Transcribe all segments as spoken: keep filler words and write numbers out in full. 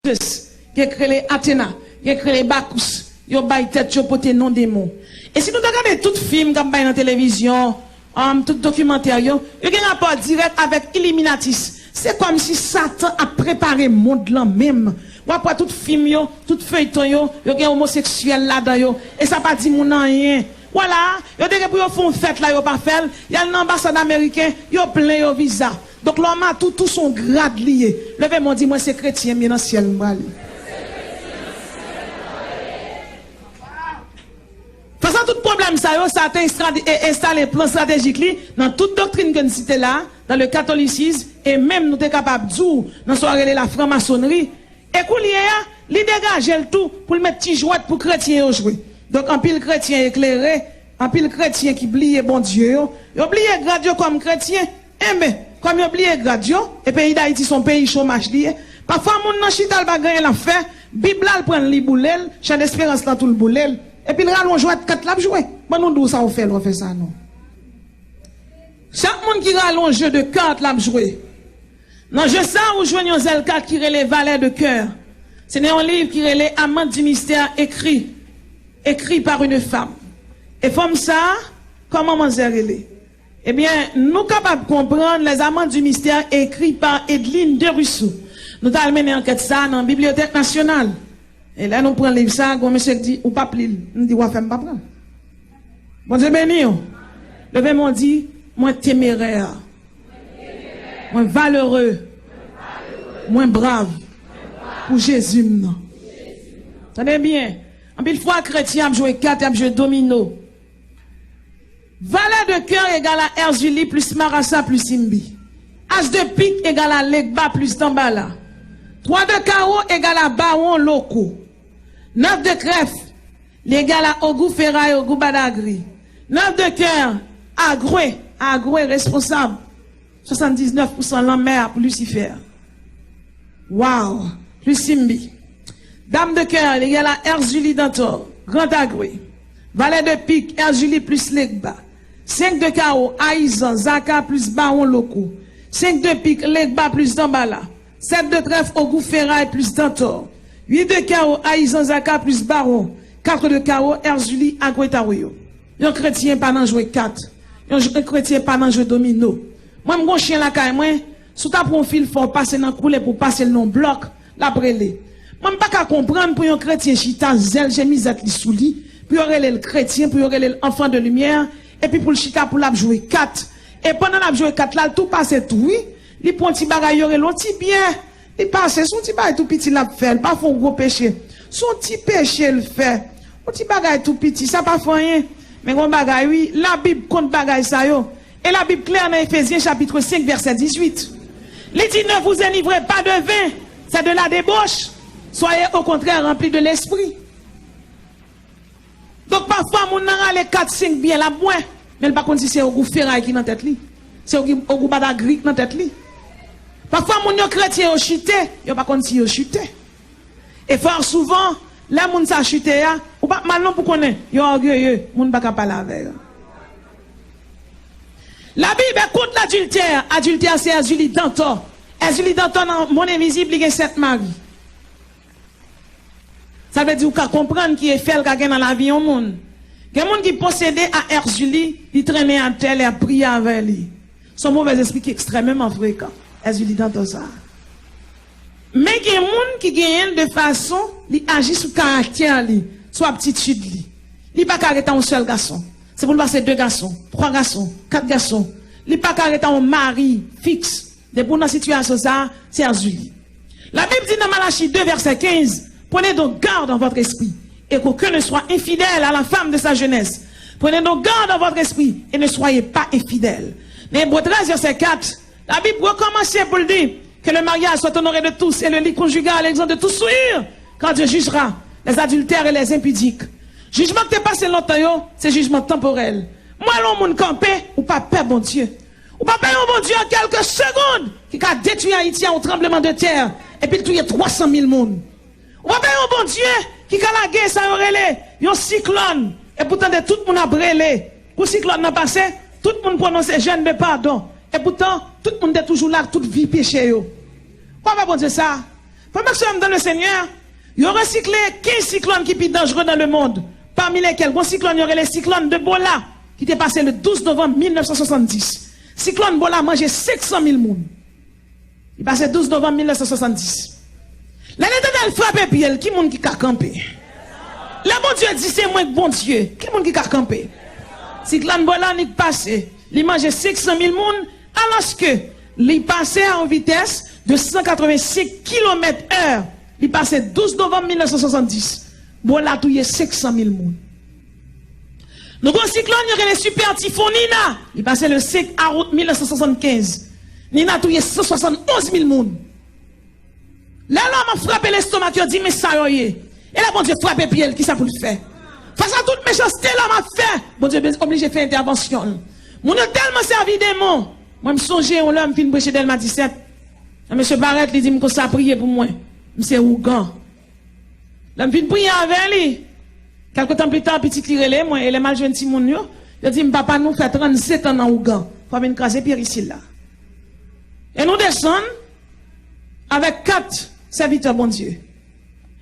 Zeus, gen k rele Athena, gen k rele Bacchus, yo bay tèt yo pote non demon. E si nou ta gade tout fim k ap bay nan televizyon, um, tout dokimantè yo, yo gen rapò dirèk avèk Illuminatis. Se kòmsi Satan ap prepare mond lan menm. W ap wè tout fim yo, tout feyton yo, yo gen omoseksyèl ladan yo. E sa pa di moun anyen. Wala, yo te gen pou yo fè yon fèt la, yo pa fè l. Y al nan anbasad ameriken, yo plen yo viza. Donk, lè w matou, tou se yon grad li ye. Leve men w di, mwen se kretyen, m ye nan syèl, m prale. Fas a tout pwoblèm sa yo, Satan enstrade- e- enstale plan estratejik li nan tout doktrin ke n site la, dans le catholicisme, e menm nou te kapab di w nan sa w rele la franmasonri, e kounye a, li degaje l tou pou l met ti jwèt pou kretyen yo jwe. Donk, anpil kretyen eklere, anpil kretyen ki bliye Bondye yo, yo bliye grad yo kòm kretyen. Enben, kòm yo bliye grad yo, e peyi Dayiti se yon peyi chomaj li ye, pafwa moun nan chita, l pa gen anyen l ap fè, Bib la, l pran l, li boule l, Chan Desperans lan tou, l boule l, epi l rale yon jwèt kat l ap jwe. Ban nou di w sa w fè lè w fè sa, non. Chak moun ki rale yon je de kat l ap jwe. Nan je sa, ou jwenn yon zèl kat ki rele Valet de cœur. Se nan yon liv ki rele Amante du mystère, écrit, écrit par une femme. E fanm sa, kòman manzè rele? Ebyen, nou kapab konprann Les Amantes du Mystère, écrit par Edline Derusso. Nou t al mennen ankèt sa a nan Bibliyotèk Nasyonal. E lè nou pran liv sa a, gon mesye k di, ou p ap li l. M di, w a fè m pa pran l. Bondye beni w. Leve men w di, mwen temerè. Mwen valere. Mwen brav. Pou Jezi m nan. Tande byen. Anpil fwa, kretyen ap jwe kat, ap jwe domino. Valet de cœur égal à Erzulie plus Marasa plus Simbi. As de pique égal à Legba plus Dambala. Trois de carreau égal à Baron Loko. Neuf de trèfle, li égal à Ogou Feray, Ogou Badagri. Neuf de cœur, Agwe, Agwe responsab. Swasanndiznèf pousan lanmè a pou Lisifè. Wow! Plis Simbi. Dam de kè, li égal à Erzulie Dantor, Grand Agwe. Valè de pik, Erzulie plis Legba. Senk de kawo, Ayizan, Zaka plis Bawon Loko. Senk de pik, Legba plis Danbala. Sèt de trèf, Ogou Feray plis Dantor. Uit de kawo, Ayizan, Zaka plis Bawon. Kat de kawo, Erzulie, Agwe Tawoyo. Yon kretyen pa nan jwe kat. Yon j- yon kretyen pa nan jwe domino. Mwen, m gon chen lakay mwen, si w ta pran yon fil fè w pase nan koulè pou w pase l nan yon blòk, l ap rele. Mwen, m pa ka konprann pou yon kretyen chita, zèl chemizèt li sou li, pou yo rele l kretyen, pou yo rele l enfant de lumière, epi pou l chita pou l ap jwe kat. E pandan l ap jwe kat la, l tou pase tou, wi. Li pran yon ti bagay, yo rele yon ti byè. Li pase, se yon ti bagay tou piti l ap fè, li pa fè yon gwo peche. Se yon ti peche l fè. Yon ti bagay tou piti, sa pa fè anyen. Men gon bagay, wi, Labib kont bagay sa yo. E Labib klè nan Efezyen chapit senk, vèsè dizuit. Li di, ne vous enivrez pas de vin, c'est de la débauche. Soyez au contraire remplis de l'esprit. Donk, pafwa, moun nan rale kat, senk byè l ap bwè, men l pa konn si se ogou feray ki nan tèt li, se ogou, ogou badagri k nan tèt li. Pafwa, moun yo kretyen, yo chite, yo pa konn si yo chite. E fò souvan, lè moun sa chite a, ou p ap mal non pou konnen, yo ògeye, moun pa ka pale avè yo. La Bible est contre l'adultère. Adiltè se Erzulie Dantor. Erzulie Dantor nan monn envizib, li gen sèt mari. Sa vle di ou ka konprann ki efè l ka gen nan lavi yon moun. Gen moun ki posede a Erzulie, li trennen atè, li ap priye avè li. Se yon movèzespri ki ekstrèmeman frekan, Erzulie Dantor sa. Men gen moun ki genyen l de fason li aji sou karaktè li, sou aptitid li. Li pa ka ret a yon sèl gason. Se pou l pase de gason, twa gason, kat gason. Li pa ka ret a yon mari fiks. Depi w nan sitiyasyon sa a, se Erzulie. La Bible dit dans Malachie deux, verset quinze, prenez donc garde en votre esprit, et qu'aucun ne soit infidèle à la femme de sa jeunesse. Prenez donc garde en votre esprit, et ne soyez pas infidèles. Nan Ebre trèz, vèsè kat, Labib rekòmanse pou l di, que le mariage soit honoré de tous et le lit conjugal exempt de tout souillure, car Dieu jugera les adultères et les impudiques. Jijman k te pase lontan yo, se jijman tanporèl. M wè lè yon moun kanpe, ou pa pè Bondye. Ou pa pè yon Bondye an kèlke segonn ki ka detwi Ayiti a yon tranblemanntè epi l touye twa san mil moun. Ou pa pè yon Bondye ki ka lage sa yo rele yon siklòn, epoutan de tout moun ap rele pou siklòn nan pase, tout moun pwononse jèn de padon, epoutan tout moun te toujou la ak tout vye peche yo. Ou pa pè Bondye sa? Frè m ak sè m dans le Seigneur, yo resikle kenz siklòn ki pi danjere dans le monde, pami lekel gon siklòn yo rele siklòn de Bola, ki te pase le douz novanm mil nèf san swasanndis. Siklòn Bola manje senk san mil moun. Li pase douz novanm mil nèf san swasanndis. Lè Letènèl frape pye l, ki moun ki ka kanpe? Lè Bondye di, "Se mwen k Bondye," ki moun ki ka kanpe? Siklòn Bola li pase, li manje senk san mil moun, alòske li pase a yon vitès de san katrevensenk kilomèt è. Li pase douz novanm mil nèf san swasanndis. Bola touye senk san mil moun. Nou gon siklòn yo rele Super Typhon Nina. Li pase le senk a out mil nèf san swasannkenz. Nina touye san swasann onz mil moun. Lè lòm ap frape lestomak, yo di, "Men sa yo ye." E lè Bondye frape pye l, kisa pou l fè? Fas a tout mechanste lòm ap fè, Bondye oblije fè entèvansyon l. Moun yo tèlman sèvi demon. Mwen, m sonje yon lè m fin preche Dèlma disèt. Yon mesye parèt, li di m konsa, "Priye pou mwen. M se ougan." Lè m fin priye avè li, kèlke tan pita, pitit li rele mwen, e lè m al jwenn timoun yo, yo di m, "Papa, nou fè trannsetan nan ougan. Fò vin kraze pye risil la." E nou desann avèk kat sèvitè Bondye.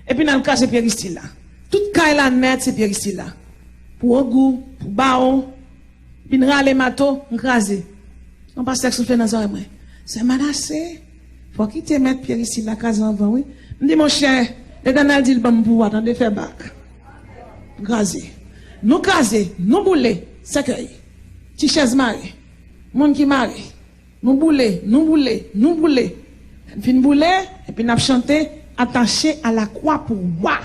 Epi n al kraze pye risil la. Tout kay la nèt se pye risil la. Pou ogou, pou bawon, vin rale mato, m kraze. Yon pastè k soufle nan zòrèy mwen. "Sè Manase, fò w kite mèt pye risil la kraze anvan, wi." M di, "Monchè, Letènèl di l ban m pou w a, tande, fè bak." M kraze. Nou kraze, nou boule, sèkèy. Ti chèz mare. Moun ki mare. Nou boule, nou boule, nou boule. N fin boule, epi n ap chante, "Attaché à la croix pour moi."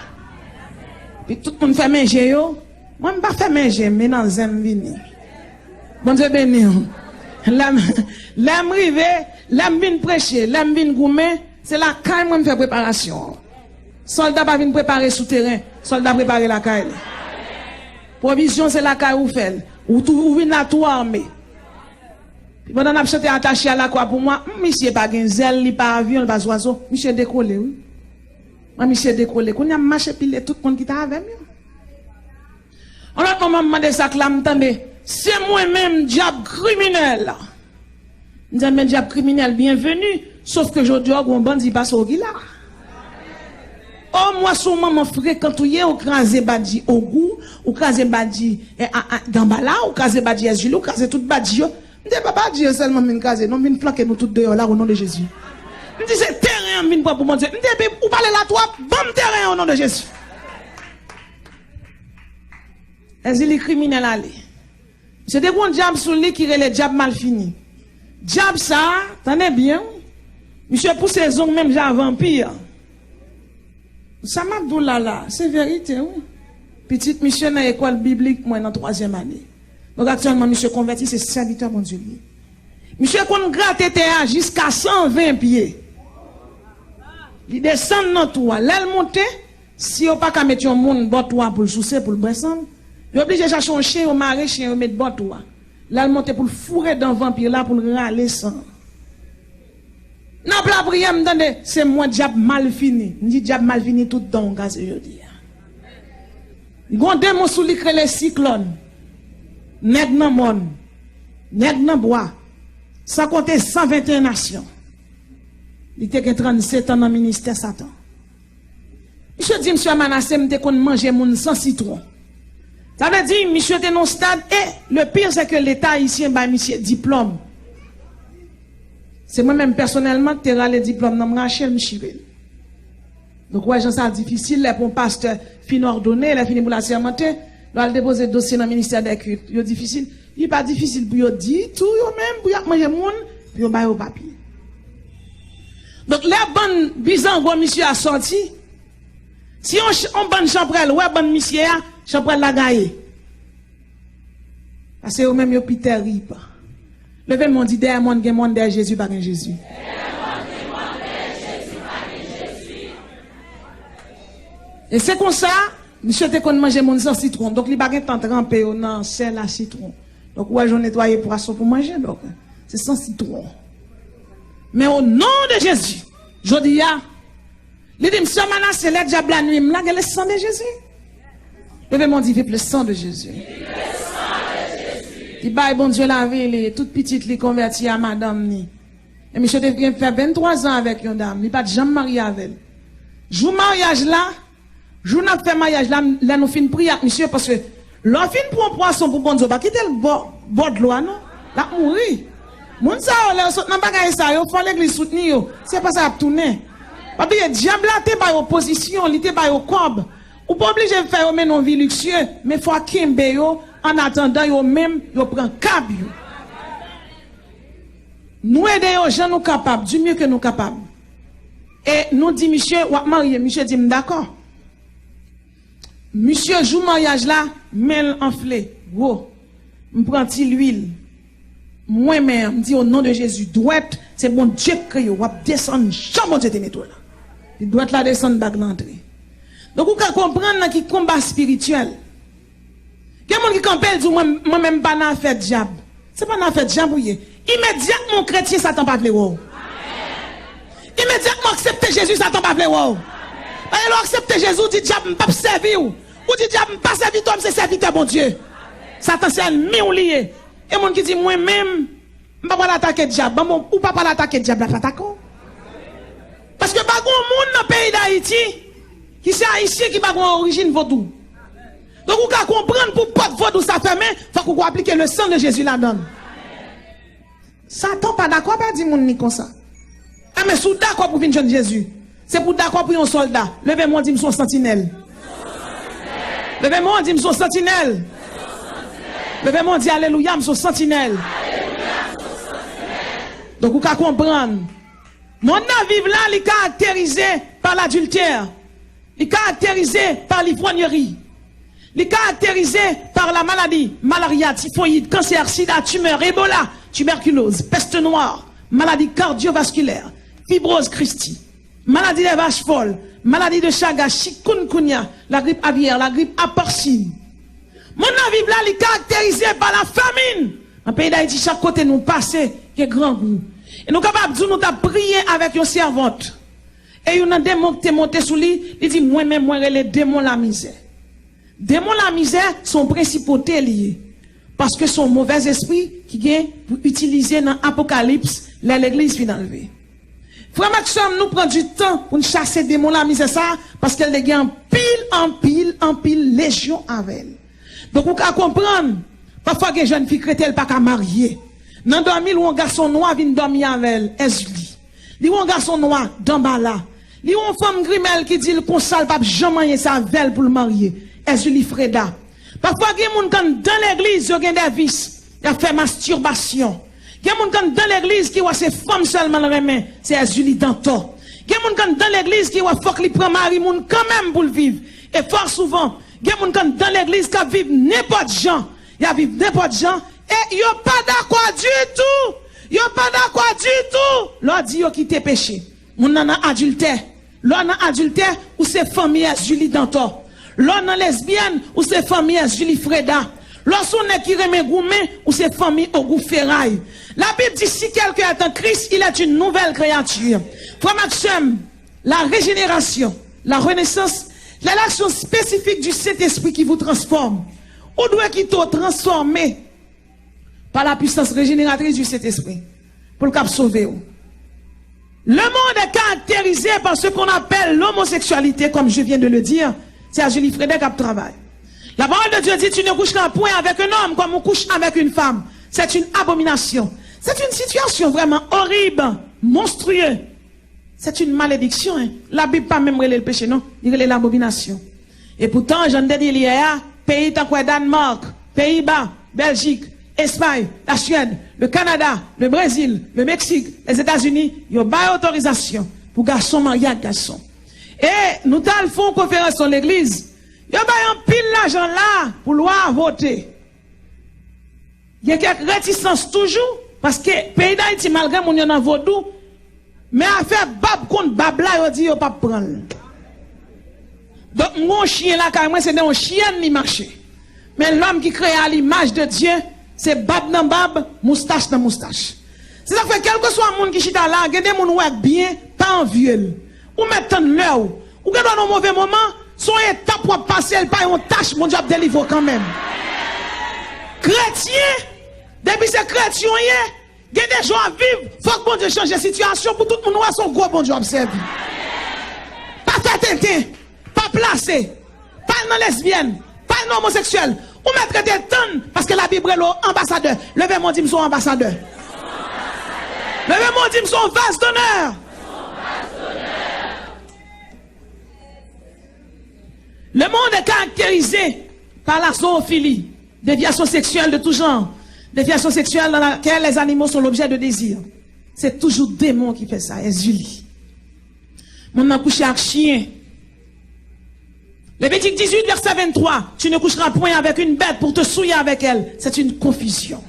Epi tout moun fèmen je yo. Mwen, m pa fèmen je m, men nan zen m vini. Bondye beni w. Lè m, lè m rive, lè m vin preche, lè m vin goumen, se lakay mwen m fè preparasyon an. Sòlda pa vin prepare sou teren, sòlda prepare lakay li. Pwovizyon se lakay ou fè l. Ou tou, ou vin la tou ame. Pi pandan n ap chante "Attaché à la croix pour moi", hmm, misye pa gen zèl, li pa avyon, li pa zwazo. Misye dekole, wi. Mwen, misye dekole. Kounye a, m mache pile tout moun ki t avè m yo. Yon lòt moman, m mande sa k la, m tande, "Se mwen menm, dyab kriminèl." M di, "Men dyab kriminèl, byenveni. Sof ke jodi a, w gon bandi pase w ki la." O, m wè se yon manman frekan ou ye, ou kraze badji Ogou, ou kraze badji, eh, a, a, Danbala, ou kraze badji Èzili, ou kraze tout badji yo. M di, "E pa badji yo sèlman m vin kraze, non, m vin flanke nou tout deyò la, o non de Jezi." M di, "Se teren an m vin pran pou Bondye." M di, "Epi ou pale la twòp, ban m teren an, o non de Jezi." Èzili kriminèl ale. Misye te gon dyab sou li ki rele dyab malfini. Dyab sa a, tande byen, wi. Misye pouse zong menm jan a vanpi a. Sa m ap di w la la, se verite, wi. Pitit misye nan ekòl biblik mwen nan twazyèm ane. Donk, aktyèlman, misye konvèti, se sèvitè Bondye li ye. Misye konn grate tè a jiska san ven pye. Li desann nan twou a. Lè l monte, si yo pa ka met yon moun bò twou a pou l souse, pou l bwè san l, yo oblije chache yon chen, yo mare chen, yo met bò twou a. Lè l monte pou l foure dan vanpi la, pou l rale san. N ap lapriyè, m tande, se mwen dyab malfini. M di dyab malfini tout tan w kraze jodi a. Li gon demon sou li k rele siklòn. Nèg nan mòn. Nèg nan bwa. San konte san venteyen nasyon. Li te gen trannsetan nan ministè Satan. Misye di, "Misye Manase, m te konn manje moun san sitwon." Sa vle di, misye te nan yon stad, e le pire, se ke Leta ayisyen bay misye diplòm. Se mwen menm pèsonèlman ki te rale diplòm nan, m rache l, m chire l. Donk, ou wè jan sa difisil, lè pou yon pastè fin òdone, lè fini pou l asèmante, lè w al depoze dosye nan ministè dè kilt, yo difisil. Li pa difisil pou yo di tou, yo menm, pou y ap manje moun, pou yo ba yo papye. Donk, lè bann bizango misye a sòti, si yon ch-, yon bann chanpwèl wè bann misye a, chanpwèl la gaye. Paske yo menm yo pi tèrib. Leve men w, di, "Dèyè mòn gen mòn, dèyè Jezi pa gen Jezi." E se konsa, misye te konn manje moun san sitwon. Donk, li pa gen tan tranpe yo nan sèl a sitwon. Donk, ou wè jan w netwaye pwason pou manje, donk, se san sitwon. Men o non de Jezi, jodi a, li di, "Misye Manase, lè dyab la nwi m la, gen le sang de Jésus." Leve men w, di, "Vive le sang de Jésus." Li bay Bondye lavi li, tout pitit li konvèti a madanm li. E misye te gen fè venntwa zan avèk yon dam, li pa t janm marye avè l. Jou maryaj la, jou n ap fè maryaj la, lè nou fin priye ak misye, paske lè w fin pran pwason pou Bondye, w pa kite l bò, bò dlo a, non. L ap mouri. Moun sa yo, lè yo sot nan bagay sa yo, fò legliz soutni yo. Se pa sa y ap tounen. Pa bliye, dyab la te ba yo pozisyon, li te ba yo kòb. Ou pa oblije fè yo mennen yon vi liksye, men fò kenbe yo, an atandan yo menm, yo pran kab yo. Nou ede yo jan nou kapab, du mieux que nou kapab. E nou di misye, w ap marye, misye di m dakò. Misye, jou maryaj la, men l anfle, gwo. M pran ti lwil. Mwen menm, m di, o non de Jezi, dwèt, se Bondye k kreye w, w ap desann jan Bondye te mete w la. Epi dwèt la desann, bag la antre. Donk, ou ka konprann nan ki konba espirityèl. Gen moun ki kanpe, l di w, mwen, mwen menm, m pa nan afè dyab. Se pa nan afè dyab ou ye. Imedyatman w kretyen, Satan pa vle wè w. Imedyatman w aksepte Jezi, Satan pa vle wè w. Paske lè w aksepte Jezi, w di dyab, m p ap sèvi w. Ou di dyab, m pa sèvitè w, m se sèvitè Bondye. Satan se ènmi w li ye. Gen moun ki di, mwen menm, m pa pral atake dyab. Bon, bon, ou pa pral atake dyab la, pa atake w. Paske pa gen yon moun nan peyi Dayiti ki se Ayisyen ki pa gen yon orijin vodou. Donk, ou ka konprann pou pòt vodou sa fèmen, fòk ou aplike le sang de Jésus ladan l. Satan pa dakò, pa di moun li konsa. Enben, si w dakò pou vin jwenn Jezi, se pou w dakò pou yon sòlda. Leve men w, di m se yon santinèl. Leve men w, di m se yon santinèl. Leve men w, di alelouya, m se yon santinèl. Donk, ou ka konprann. Mond n ap viv la, li karakterize pa ladiltè. Li karakterize pa livronyeri. Li karakterize pa la maladi, malarya, tifoyid, kansè, sida, timè, ebola, tibèkiloz, pèst nwa, maladi kadyovaskilè, fibroz, kristi, maladi lè vach fòl, maladi de chaga, chikungunya, lagrip avyè, lagrip aporsin. Mond n ap viv la, li karakterize pa lafamin. Nan peyi Dayiti, chak kote nou pase, gen grangou. E nou kapab di w nou t ap priye avèk yon sèvant. E youn nan demon ki te monte sou li, li di, mwen menm, mwen rele demon lamizè. Demon lamizè se yon prensipote li ye. Paske se yon movèzespri ki gen pou itilize nan Apokalips, lè legliz fin anlve. Frè m ak sè m, nou pran di tan pou n chase demon lamizè sa a, paske l te gen anpil, anpil, anpil lejyon avè l. Donk, ou ka konprann, pafwa gen jèn fi k rete, l pa ka marye. Nan dòmi, l wè yon gason nwa vin dòmi avè l, Èzili. Li wè yon gason nwa, Danbala. Li wè yon fanm grimèl ki di l konsa l p ap janm anyen sa avè l pou l marye, Èzili Freda. Pafwa gen moun k anndan legliz, yo gen de vis, y ap fè mastibasyon. Gen moun k anndan legliz ki wè se fanm sèlman l renmen, se Èzili Dantò. Gen moun k anndan legliz ki wè fòk li pran mari moun kanmenm pou l viv. E fò souvan, gen moun k anndan legliz k ap viv nenpòt jan. Y ap viv nenpòt jan. E yo pa dakò ditou. Yo pa dakò ditou. Lè w di yo kite peche. Moun nan nan adiltè. Lè w nan adiltè, ou se fanmi Èzili Dantò. Lè w nan lesbyèn, ou se fanmi Èzili Freda. Lè w se yon nèg ki renmen goumen, ou se fanmi Ogou Feray. Labib di, si quelqu'un est en Christ, il est une nouvelle créature. Frè m ak sè m, la régénération, la renaissance, c'est l'action spécifique du Saint-Esprit qui vous transforme. Ou dwe kite w transfòme par la puissance régénératrice du Saint-Esprit pou l kab sove w. Le monde est caractérisé par ce qu'on appelle l'homosexualité, comme je viens de le dire. Se Èzili Freda k ap travay. La parole de Dieu dit, tu ne coucheras point avec un homme comme on couche avec une femme. C'est une abomination. C'est une situation vraiment horrible, monstrueuse. C'est une malédiction, hein. Labib pa menm rele l peche, non. Li rele l abominasyon. E poutan, jan n te di l yè a, peyi tankou Dànmak, Peyiba, Bèljik, Espay, Lasuèd, le Kanada, le Brezil, le Meksik, Lèzetazini, yo bay otorizasyon pou gason marye ak gason. E nou t al fè yon konferans nan legliz, yo bay anpil lajan la pou lwa avòte. Gen kèk retisans toujou, paske peyi Dayiti, malgre moun yo nan vodou, men afè bab kont bab la, yo di yo p ap pran l. Donk, m gen yon chyen lakay mwen, se nan yon chyèn li mache. Men lòm ki kreye a limaj de Dye, se bab nan bab, moustach nan moustach. Se sa k fè, kèlkeswa moun ki chita la, gen de moun ou wè k byen, pa anvye l. Ou mèt tann lè w. Ou gen dwa nan yon move moman, se yon etap w ap pase, l pa yon tach, Bondye ap delivre w kanmenm. Kretyen, depi se kretyen w ye, gen de jan w ap viv, fòk Bondye chanje sitiyasyon pou tout moun wè se yon gwo Bondye w ap sèvi. Pa fè tenten, pa plase, pa al nan lesbyèn, pa al nan omoseksyèl. Ou mèt rete tann, paske Labib rele w anbasadè. Leve men w, di m se yon anbasadè. Leve men w, di m se yon vase d'honneur. Le monde est caractérisé par la zoophilie, déviation sexuelle de tout genre, déviation sexuelle dans laquelle les animaux sont l'objet de désir. Se toujou demon ki fè sa, Èzili. Moun nan kouche ak chyen. Levitik dizuit, vèsè venntwa, tu ne coucheras point avec une bête pour te souiller avec elle. C'est une confusion.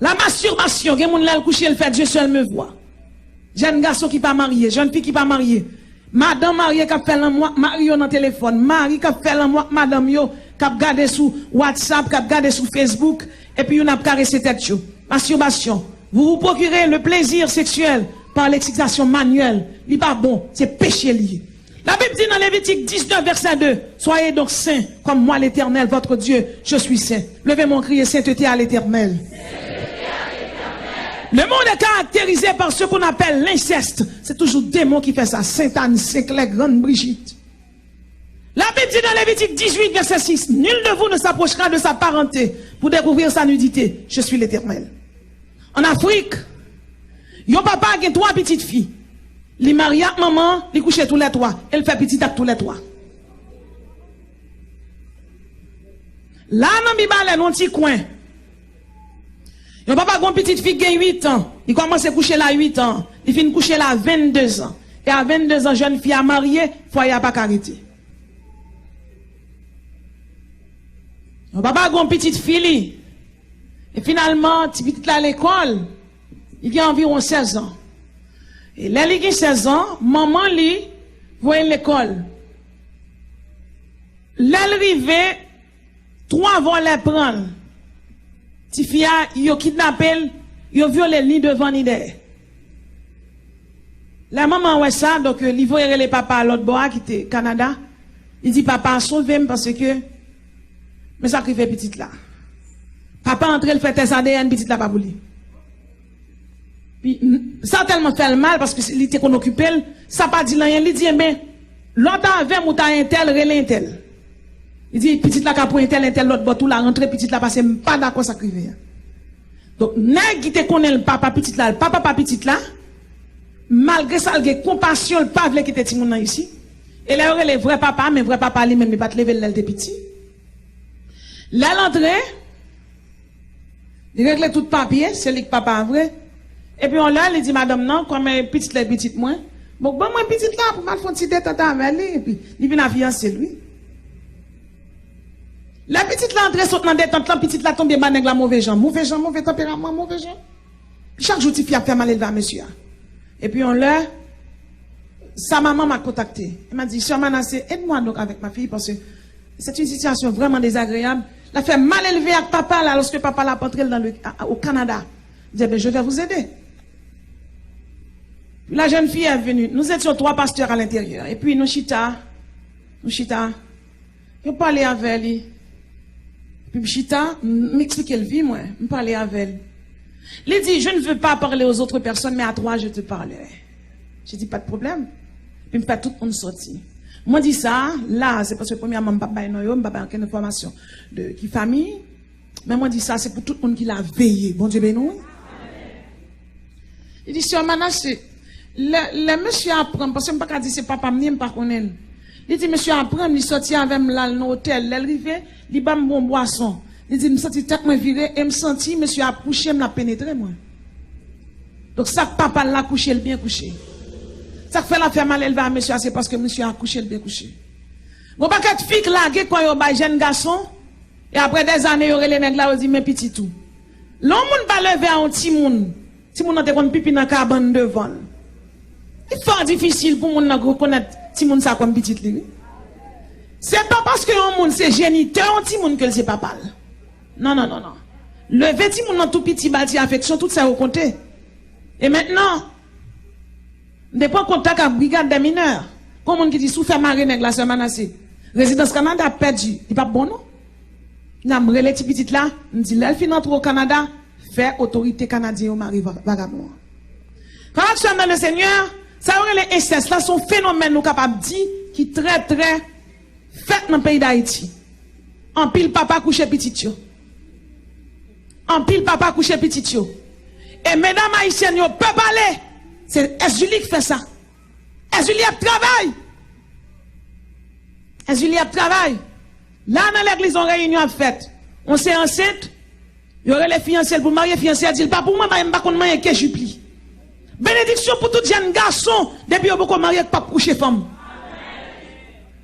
La masturbation, gen moun lè l kouche, l fè Dieu seul me voit. Jèn gason ki pa marye, jèn fi ki pa marye, madanm marye k ap fè lanmou ak mari yo nan telefòn, mari k ap fè lanmou ak madanm yo, k ap gade sou WhatsApp, k ap gade sou Facebook, epi youn ap karese tèt yo. Masturbation. Vous vous procurez le plaisir sexuel par l'excitation manuelle. Li pa bon, se peche li ye. Labib di nan Levitik diznèf, vèsè de, soyez donc saints, comme moi, l'Éternel, votre Dieu, je suis saint. Leve men w, kriye, sainteté à l'Éternel. Le monde est caractérisé par ce qu'on appelle l'inceste. Se toujou demon ki fè sa. Sentàn, Senklè, Grann Brijit. Labib di nan Levitik dizuit, vèsè sis, nul de vous ne s'approchera de sa parenté pour découvrir sa nudité. Je suis l'Éternel. An Afrik, yon papa gen twa pitit fi. Li marye ak manman, li kouche toulètwa, e l fè pitit ak toulètwa. La, nan Mibalè, nan yon ti kwen, yon papa gen yon pitit fi ki gen uit an. Li kòmanse kouche l a uit an. Li fin kouche l a venndezan. E a venndezan, jèn fi a marye, fwaye a pa ka rete. Yon papa gen yon pitit fi li. E finalman, ti pitit la lekòl, li gen anviwon sèzan. E lè li gen sèzan, manman li voye l lekòl. Lè l rive, twa vòlè pran l. Tifi a, yo kidnape l, yo vyole l ni devan ni dèyè. Lè manman an wè sa, donk, li voye rele papa a lòt bò a ki te Kanada. Li di, "Papa, sove m paske men sa k rive pitit la." Papa antre, l fè tès A D N, pitit la pa pou li. Pi, n-, sa tèlman fè l mal, paske li te konn okipe l, sa pa di l anyen. Li di, "Enben, lè w t avè m, ou ta entèl, rele entèl." Li di, "Pitit la ka pou entèl, entèl lòt bò tou la rantre, pitit la pase, m pa dakò sa k rive a." Donk, nèg ki te konnen l pa papa pitit la, l pa papa pitit la, malgre sa, l gen konpasyon, l pa vle kite timoun nan isi. E lè yo rele vrè papa, men vrè papa li menm, li pa t leve l lè l te piti. Lè l antre, li regle tout papye, se li k papa a vre. Epi yon lè, li di madanm nan, "Kòm, eh, pitit la e pitit mwen, bon, ban mwen pitit la pou m al fè yon ti detant avè li." Epi, li vin a fiyanse l, wi. Lè pitit la antre sot nan detant lan, pitit la tonbe ba nèg la move jan. Move jan, move tanperaman, move jan. Chak jou, tifi ap fè malelve a mesye a. Epi yon lè, sa maman m'a contacté. Elle m'a dit, "Sœur Manassé, aide-moi donc avec ma fille parce que c'est une situation vraiment désagréable." L ap fè malelve ak papa la, lòske papa la ap antre l nan le, a, a, au Canada. Li di, "Ebyen, je vais vous aider." Puis la jeune fille est venue. Nous étions trois pasteurs à l'intérieur. Epi nou chita, nou chita. Yo pale avè li. Epi m chita, m, m eksplike l vi mwen, m pale avè l. Li di, "Je ne veux pas parler aux autres personnes, mais à toi, je te parlerai." Je dis, "Pas de problème." Epi m fè tout moun soti. Mwen di sa, la, se paske premyèman, m p ap bay non yo, m p ap bay okenn enfòmasyon de ki fanmi. Men mwen di sa, se pou tout moun ki la veye. Bondye beni w. Li di, "Sè Manassé, lè, lè mesye a pran m, paske m pa ka di se papa m li ye, m pa konnen l." Li di, "Mesye a pran m, li sòti avè m, l al nan otèl. Lè l rive, li ban m bon bwason." Li di, "M santi tèt mwen vire e m santi mesye a ap kouche m, l ap penetre mwen." Donk, sa k papa l la kouche l byen kouche. Sa k fè l ap fè malelve a mesye a, se paske mesye a kouche l byen kouche. Gon pakèt fi k lage kò yo bay jèn gason, e apre dèzane, yo rele nèg la, yo di, "Men pitit ou." Lè yon moun pa leve a yon timoun, timoun nan te konn pipi nan kabann devan l. Li fò difisil pou moun nan rekonèt timoun sa kòm pitit li, wi. Se pa paske yon moun se jenitè yon timoun ke l se papa l. Non, non, non, non. Leve timoun nan tou piti, ba l ti afeksyon, tout sa yo konte. E mentnan, m te pran kontak ak Brigade des Mineurs. Gon moun ki di, "Si w fè mare nèg la, Sè Manassé, rezidans Kanada ap pèdi, li p ap bon non." N a m rele ti pitit la, m di, "Lè l fin antre o Kanada, fè otorite kanadyen yo mare va-, vagabon an." Frè ak sè m nan le Senyè, sa yo rele ensès la, se yon fenomèn nou kapab di ki trè, trè fèt nan peyi Dayiti. Anpil papa kouche pitit yo. Anpil papa kouche pitit yo. E medam ayisyèn yo pè pale. Se Èzili k fè sa. Èzili ap travay. Èzili ap travay. La nan legliz, yon reyinyon ap fèt. Yon se ansent, yo rele fiyanse l pou marye, fiyanse a di l pa pou mwen, paske m pa konn manyen ke jip li. Benediksyon pou tout jèn gason, depi yo poko marye, k p ap kouche fanm.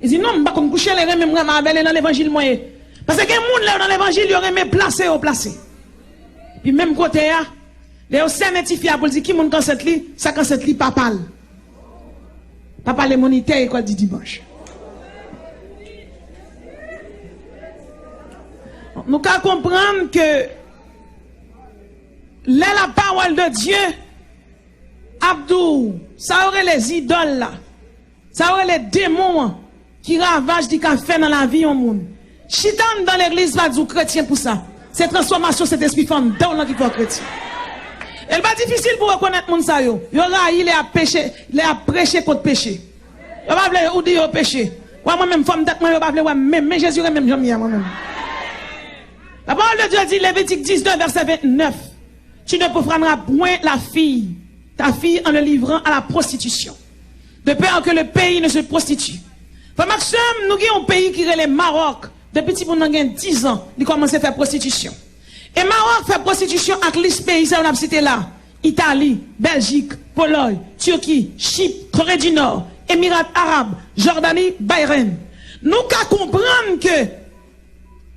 Li di, "Non, m pa konn kouche, lè renmen m renmen avè l, e nan levanjil mwen ye." Paske gen moun, lè yo nan levanjil, yo renmen plase yo plase. Epi menm kote a, lè yo sènen tifi a pou l di ki moun k ansent li, sa k ansent li papa l. Papa lemonitè, lekòl di dimanch. Nou ka konprann ke lè la pawòl de Dye ap di w, sa yo rele zidòl la, sa yo rele demon an, ki ravaj li ka fè nan lavi yon moun. Chita anndan legliz pa di w kretyen pou sa. Se transfòmasyon Sentespri fè anndan w lan ki fè w kretyen. E l pa difisil pou rekonèt moun sa yo. Yo rayi lè y ap peche, lè y ap preche kont peche. Yo pa vle ou di yo peche. Wè mwen menm, fòm tèt mwen, yo pa vle wè m menm. Men Jezi renmen m jan m ye a mwen menm. La parole de Dieu dit, Lévitique dix-neuf, verset vingt-neuf, "Tu ne profaneras point la fille, ta fille en le livrant à la prostitution, de peur que le pays ne se prostitue." Frè m ak sè m, nou gen yon peyi ki rele Mawòk. Depi timoun nan gen diz an, li kòmanse fè pwostitisyon. E Mawòk fè pwostitisyon ak lis peyi sa yo n ap site la, Itali, Bèljik, Polòy, Tiki, Chip, Kore di Nò, Emirat Arab, Jòdani, Bahreïn. Nou ka konprann ke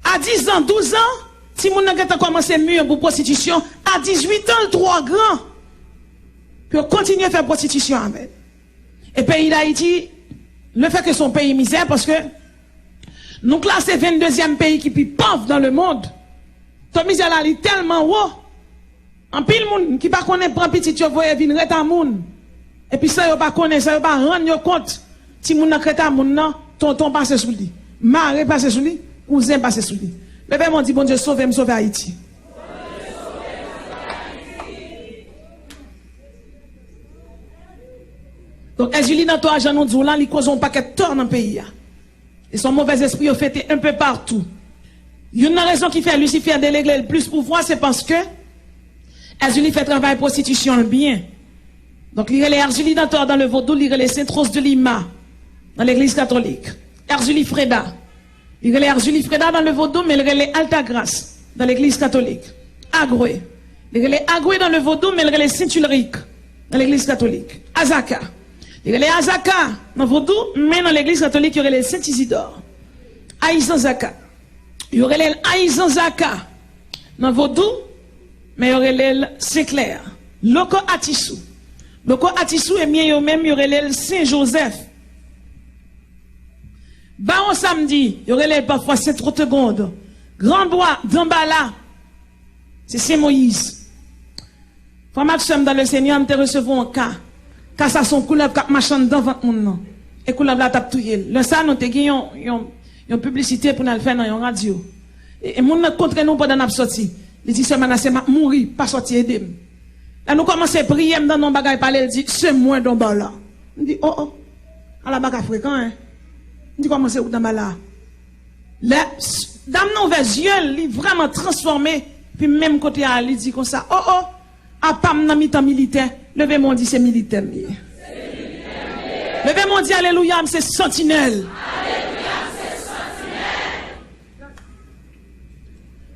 a diz an, douz an, timoun nan gentan kòmanse mûr pou pwostitisyon. A dizuit an, l twò gran pou yo kontinye fè pwostitisyon avè l. E peyi Dayiti, le fè ke se yon peyi mizè, paske nou klase venndezyèm peyi ki pi pòv dans le monde, to mizè la li tèlman wo, anpil moun ki pa konnen pran pitit yo voye vin rete a moun, epi san yo pa konnen, san yo pa rann yo kont, timoun nan k rete a moun nan, tonton pase sou li, mare pase sou li, kouzen pase sou li. Leve men w di, "Bondye, sove m, sove Ayiti." Donk, Èzili nan tò a, jan nou di w la, li koze yon pakèt tò nan peyi a. E se yon movèzespri yo fete un peu partout. Youn nan rezon ki fè Lisifè delege l plis pouvwa, se paske Èzili fè travay pwostitisyon l byen. Donk, li rele Èzili nan tò a dans le vodou, li rele Sainte Rose de Lima nan legliz katolik. Èzili Freda. Li rele Arzuli Freda dans le vodou, men l rele Altagrace dans l'église catholique. Agwe. Li rele Agwe dans le vodou, men l rele Saint Ulrich dans l'église catholique. Azaka. Li rele Azaka nan vodou, men nan legliz katolik yo rele Saint Isidore. Ayizanzaka. Yo rele l Ayizanzaka nan vodou, men yo rele l Saint Clair. Loko Atisou. Loko Atisou, ebyen, yo menm, yo rele l Saint Joseph. Bawon Samdi, yo rele l pafwa Sen Twotegonn. Gran Bwa, Danbala, se Sen Moyiz. Frè m ak sè m dans le Seigneur, m te resevwa yon ka. Ka sa se yon koulèv k ap mache anndan vant moun nan. E koulèv la t ap touye l. Lè sa a, nou te gen yon, yon, yon piblisite pou n al fè nan yon radyo. E, e moun nan kontre nou pandan n ap sòti. Li di, "Sè Manasse, m ap mouri, pa sòti ede m." Lè nou kòmanse priye, m tande yon bagay pale, l di, "Se mwen Danbala." M di, "O, o, ala baka frekan, en." M di, "Kòman se ou Danbala a?" Lè s-, dam nan ouvè zye l, li vrèman transfòme, pi menm kote a, li di konsa, "O, o, apa m nan mitan militè, leve men w di se militè m ye. Leve men w di alelouya, m se santinèl."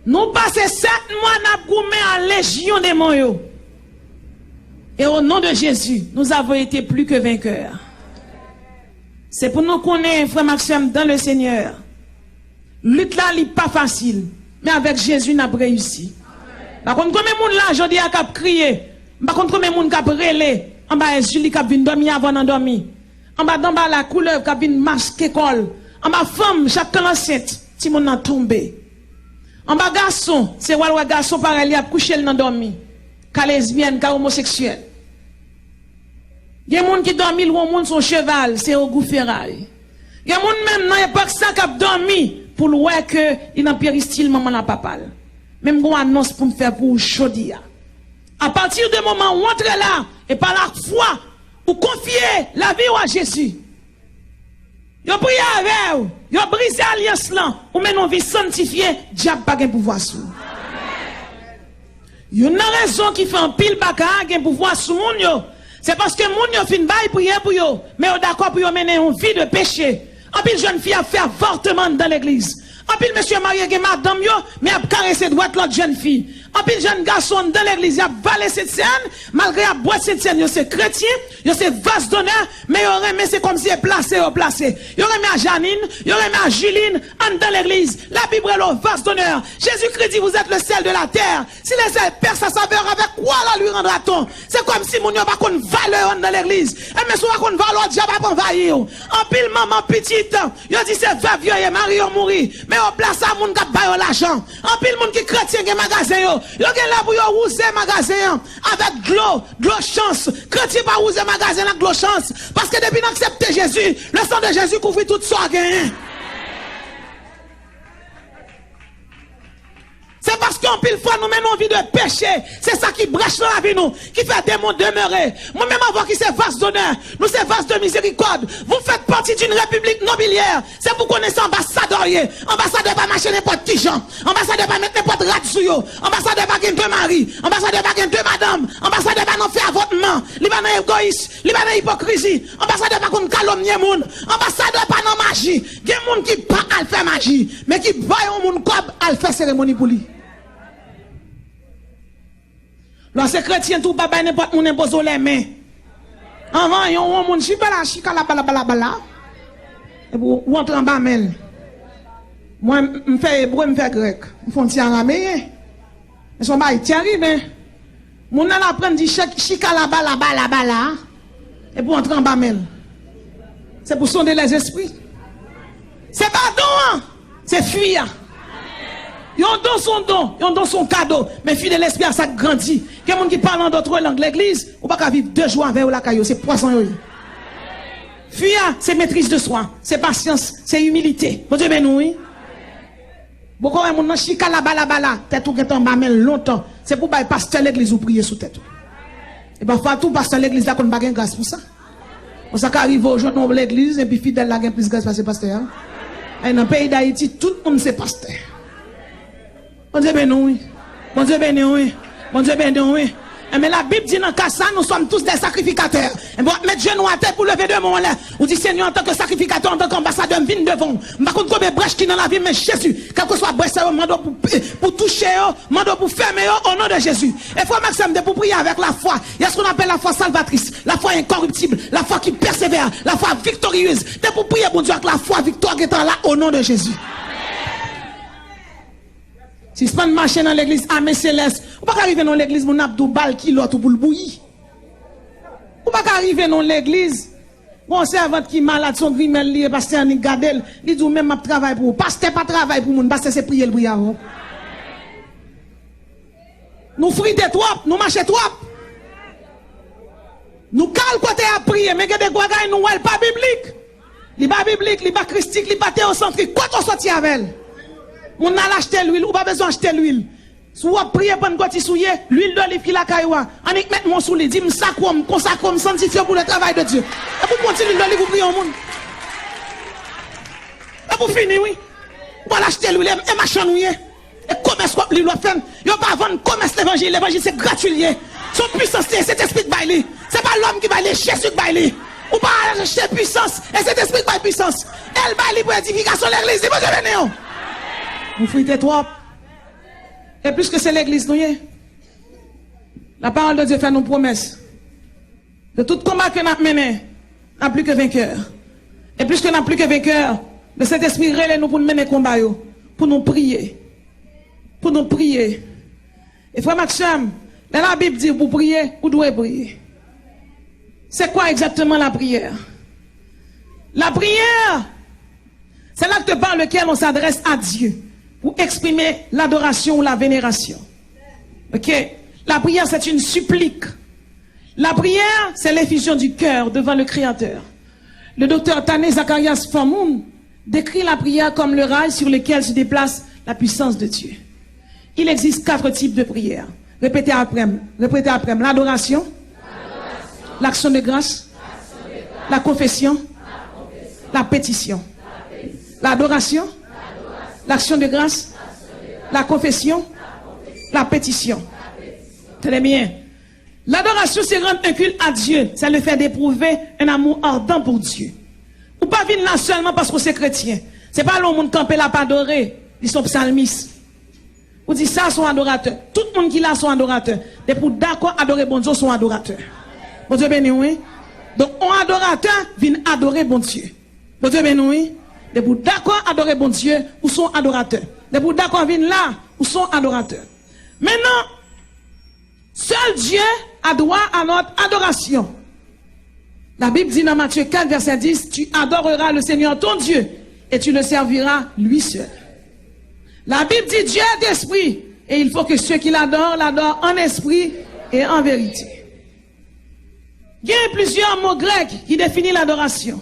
Nou pase sèt mwa n ap goumen a lejyon demon yo. Et au nom de Jésus, nous avons été plus que vainqueurs. Se pou nou konnen, frè m ak sè m dans le Seigneur, lit la, li pa fasil, men avèk Jezi, n ap reyisi. M pa konn konbyen moun la, jodi a, k ap kriye. M pa konn konbyen moun k ap rele anba Èzili, k ap vin dòmi avè w nan dòmi. Anba Danbala, koulèv k ap vin maske kò l. Anba fanm, chak kan l ansent, timoun nan tonbe. Anba gason, se w al wè gason parèy li ap kouche l nan dòmi. Ka lesbyèn, ka omoseksyèl. Gen moun ki dòmi lwen yon moun se yon cheval, se ogou feray. Gen moun menm nan epòk sa k ap dòmi pou l wè ke li nan peristil manman l ak papa l. Men m gen yon anons pou m fè pou ou jodi a. A pati de moman ou antre la, e pa lafwa ou konfye lavi w a Jezi, yo priye avè w, yo brize alyans lan, ou mennen yon vi sanntifye, dyab pa gen pouvwa sou ou. Youn nan rezon ki fè anpil baka gen pouvwa sou moun yo, se paske moun yo fin bay priyè pou yo, men yo dakò pou yo mennen yon vi de peche. Anpil jèn fi ap fè avòtman anndan legliz. Anpil mesye marye gen madanm yo, men y ap karese dwèt lòt jèn fi. Anpil jèn gason anndan legliz, y ap vale sentsèn, malgre y ap bwè sentsèn, yo se kretyen, yo se vas donè, men yo renmen se kòmsi se plase yo plase. Yo renmen a Janine, yo renmen a Juline, anndan legliz. Labib rele w vas donè. Jezikri di, vous êtes le sel de la terre. Si le sel perd sa saveur, avec quoi la lui rendra-t-on? Se kòmsi moun yo pa konn valè yo anndan legliz. Enben, si w pa konn valè w, dyab ap anvayi w. Anpil manman pitit, yo di se vèv yo ye, mari yo mouri, men yo plase a moun k ap ba yo lajan. Anpil moun ki kretyen gen magazen yo, yo gen lè pou yo wouze magazen an avèk dlo, dlo chans. Kretyen pa wouze magazen l ak dlo chans, paske depi n aksepte Jezi, le sang de Jésus kouvri tout sa w genyen. Se paske anpil fwa nou mennen yon vi de peche. Se sa ki brèch nan lavi nou, ki fè demon demere. Mwen menm avè w ki se vas donè, nou se vas de mizerikòd. Vous faites partie d'une république nobiliaire. Se pou konnen se anbasadè w ye. Anbasadè pa mache nenpòt ki jan. Anbasadè pa met nenpòt rad sou yo. Anbasadè pa gen de mari. Anbasadè pa gen de madanm. Anbasadè pa nan fè avòtman. Li pa nan egoyis. Li pa nan ipokrizi. Anbasadè pa konn kalomnye moun. Anbasadè pa nan maji. Gen moun ki pa al fè maji, men ki bay yon moun kòb al fè seremoni pou li. Lè w se kretyen tou, pa bay nenpòt moun enpoze w lèmen. Anhan, yon, yon moun chita la, chika la, bala, bala, bala. Epi w, w antre anba men l. Mwen, m, m fè ebre, m fè grèk. M fè yon ti arameyen. Men se yon bagay tèriben. Moun nan aprann di chèk, chika laba, laba, laba la. Epi w antre anba men l. Se pou sonde lèzespri. Se pa don an, se fwi a. Yon don se yon don, yon don se yon kado. Men fwi de lespri a sa k grandi. Gen moun ki pale an dòt lang legliz, ou pa ka viv de jou avè yo lakay yo, se pwazon yo ye. Fwi a, se metriz de swa, se pasyans, se imilite. Bondye beni w, wi. Boko wè moun nan chika laba laba la, tèt ou gentan anba men l lontan. Se pou bay pastè legliz ou priye sou tèt ou. E pafwa tou, pastè legliz la konn pa gen gras pou sa. Bon, sa ka rive w jwenn yon legliz, epi fidèl la gen plis gras pase pastè a. Ay, nan peyi Dayiti, tout moun se pastè. Bondye beni w, wi. Bondye beni w, wi. Bondye beni w, wi. Enben, Labib di nan ka sa, nous sommes tous des sacrificateurs. Enben, w ap met jenou atè pou leve de men w anlè. Ou di, Senyè, antanke sakrifikatè, antanke anbasadè, m vin devan w. M pa konn konbyen brèch ki nan lavi m, men Jezi, kèlkeswa brèch sa yo, m mande w pou, pou touche yo, m mande w pou fèmen yo, o non de Jezi. E frè m ak sè m, depi w priye avèk lafwa, y a ce qu'on appelle la foi salvatrice, la foi incorruptible, la foi qui persévère, la foi victorieuse. Depi w priye Bondye ak lafwa, viktwa gentan la, o non de Jezi. Sispann mache nan legliz ame selès. Ou pa ka rive nan yon legliz, moun ap di w ba l kilòt ou pou l bouyi. Ou pa ka rive nan yon legliz, gon sèvant ki malad, se yon grimèl li ye, pastè Annik gade l, li di w menm m ap travay pou ou. Pastè pa travay pou moun, pastè se priye l priye avè w. Nou frite twòp, nou mache twòp. Nou ka al kote y ap priye, men gen de bagay nou wè l pa biblik. Li pa biblik, li pa kristik, li pa teyosantrik. Kote w soti avè l? Moun nan al achte lwil, ou pa bezwen achte lwil. Si w ap priye Pannkòtis ou ye, lwil doliv ki lakay ou a, annik met men w sou li, di, m sakre w, m konsakre w, m sanntifye w pou le travay de Dye. Epi w pran ti lwil doliv ou priye yon moun. Epi w fini, wi. Ou al achte lwil, e, e machann ou ye. E komès w ap li, w ap fè l. Yo pa vann komès levanjil. Levanjil se gratui l ye. Se yon pwisans li ye, Sentespri k bay li. Se pa lòm ki bay li, Jezi k bay li. Ou pa al achte pwisans, e Sentespri k bay pwisans. E l bay li pou edifikasyon legliz li. Bondye beni w. Nou frite twòp. E piske se legliz nou ye, la parole de Dieu fè nou pwomès. De tout konba ke n ap mennen, n a pli ke venkè. E piske n a pli ke venkè, le Sentespri rele nou pou n mennen konba yo, pou nou priye. Pou nou priye. E frè m ak sè m, lè Labib di w pou priye, ou dwe priye. C'est quoi exactement la prière? La prière, c'est l'acte par lequel on s'adresse à Dieu pour exprimer l'adoration ou la vénération. Ok? La prière, c'est une supplique. La prière, c'est l'effusion du cœur devant le Créateur. Le docteur Tane Zacharias Famoun décrit la prière comme le rail sur lequel se déplace la puissance de Dieu. Il existe quatre types de prière. Repete apre m. Repete apre m. L'adoration. L'action de grâce. La confession. La pétition. L'adoration. L'action de grâce. La confession. La pétition. Très bien. L'adoration, c'est rendre un culte à Dieu. C'est le fait d'éprouver un amour ardent pour Dieu. Ou pa vin la sèlman paske w se kretyen. Se pa lè yon moun kanpe l ap adore, li se yon psalmis. Ou di sa se yon adoratè. Tout moun ki la se yon adoratè. Depi w dakò adore Bondye, w se yon adoratè. Bondye beni w, wi. Donk, yon adoratè vin adore Bondye. Bondye beni w, wi. Depi w dakò adore Bondye, ou se yon adoratè. Depi w dakò vin la, ou se yon adoratè. Mentnan, seul Dieu a droit à notre adoration. La Bible dit dans Matthieu quatre, verset dix, tu adoreras le Seigneur ton Dieu et tu le serviras lui seul. La Bible dit, Dieu est esprit et il faut que ceux qui l'adorent l'adorent en esprit et en vérité. Gen plizyè mo grèk ki defini ladorasyon.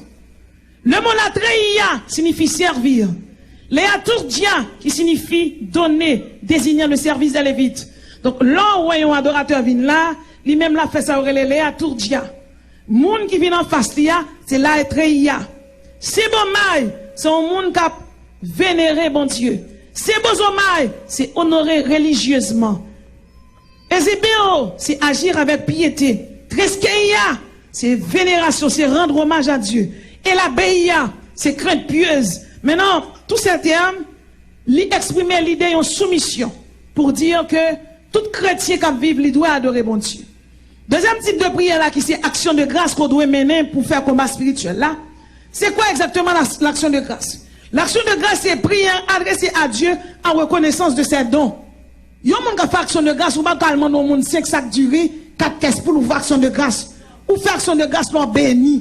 Le mot latreia signifie servir. Leaturgia, qui signifie donner, désignant le service des Lévites. Donk, lè w wè yon adoratè vin la, li menm l ap fè sa yo rele leaturgia. Moun ki vin anfas li a, se latreia. Sibomai, se yon moun k ap venere Bondye. Sibozomai, se onore relijyezman. Ezibeo, se agir avec piété. Treskeia, se venerasyon, se rendre hommage à Dieu. Elabeia, se crainte pieuse. Maintenant, tous ces termes, li eksprime lide yon soumisyon pour dire que tout kretyen k ap viv, li dwe adore Bondye. Dezyèm tip de priyè la ki se aksyon de gras ke w dwe mennen pou fè konba espirityèl la. Se kwa egzakteman la, l'action de grâce? L'action de grâce se priyè adrese a Dieu en reconnaissance de ses dons. Yon moun k ap fè aksyon de gras, ou pa ka al mande yon moun senk sak diri, kat kès poul, ou fè aksyon de gras. Ou fè aksyon de gras lè w beni.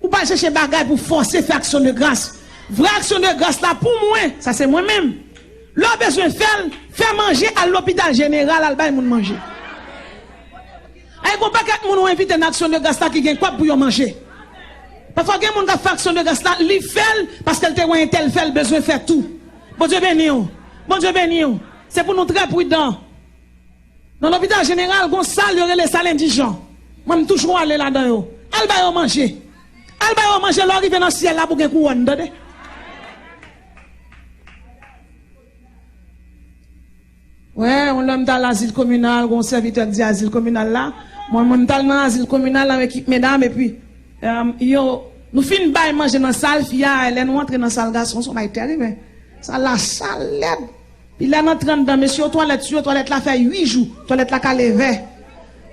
Ou pa chèche bagay pou fòse fè aksyon de gras. Vrè aksyon de gras la pou mwen, sa se mwen menm. Lè w bezwen fè l, fè manje, al lopital jeneral, al bay moun manje. Ay, gon pakèt moun ou envite nan aksyon de gras la ki gen kòb pou yo manje. Pafwa gen moun k ap fè aksyon de gras la, li fè l paske l te wè entèl fè l, bezwen fè tou. Bondye beni w. Bondye beni w. Se pou nou trè pridan. Nan lopital jeneral, gon sal yo rele sal endijan. Mwen, m toujou ale ladan yo. Al ba yo manje. Al ba yo manje, lè w rive nan syèl la pou gen kouwòn, tande. Wè, yon lè m t al azil kominal, gon sèvitè k di azil kominal la. Mwen, mwen, m t al nan azil kominal avèk ekip medam, epi, em, yo, nou fin bay manje nan sal fi a, lè nou antre nan sal gason, se yon bagay tèriben. Sal la sal lèd. Pi lè n antre anndan, mesye, yo twalèt sou yo, twalèt la fè uit jou, twalèt la kale vè.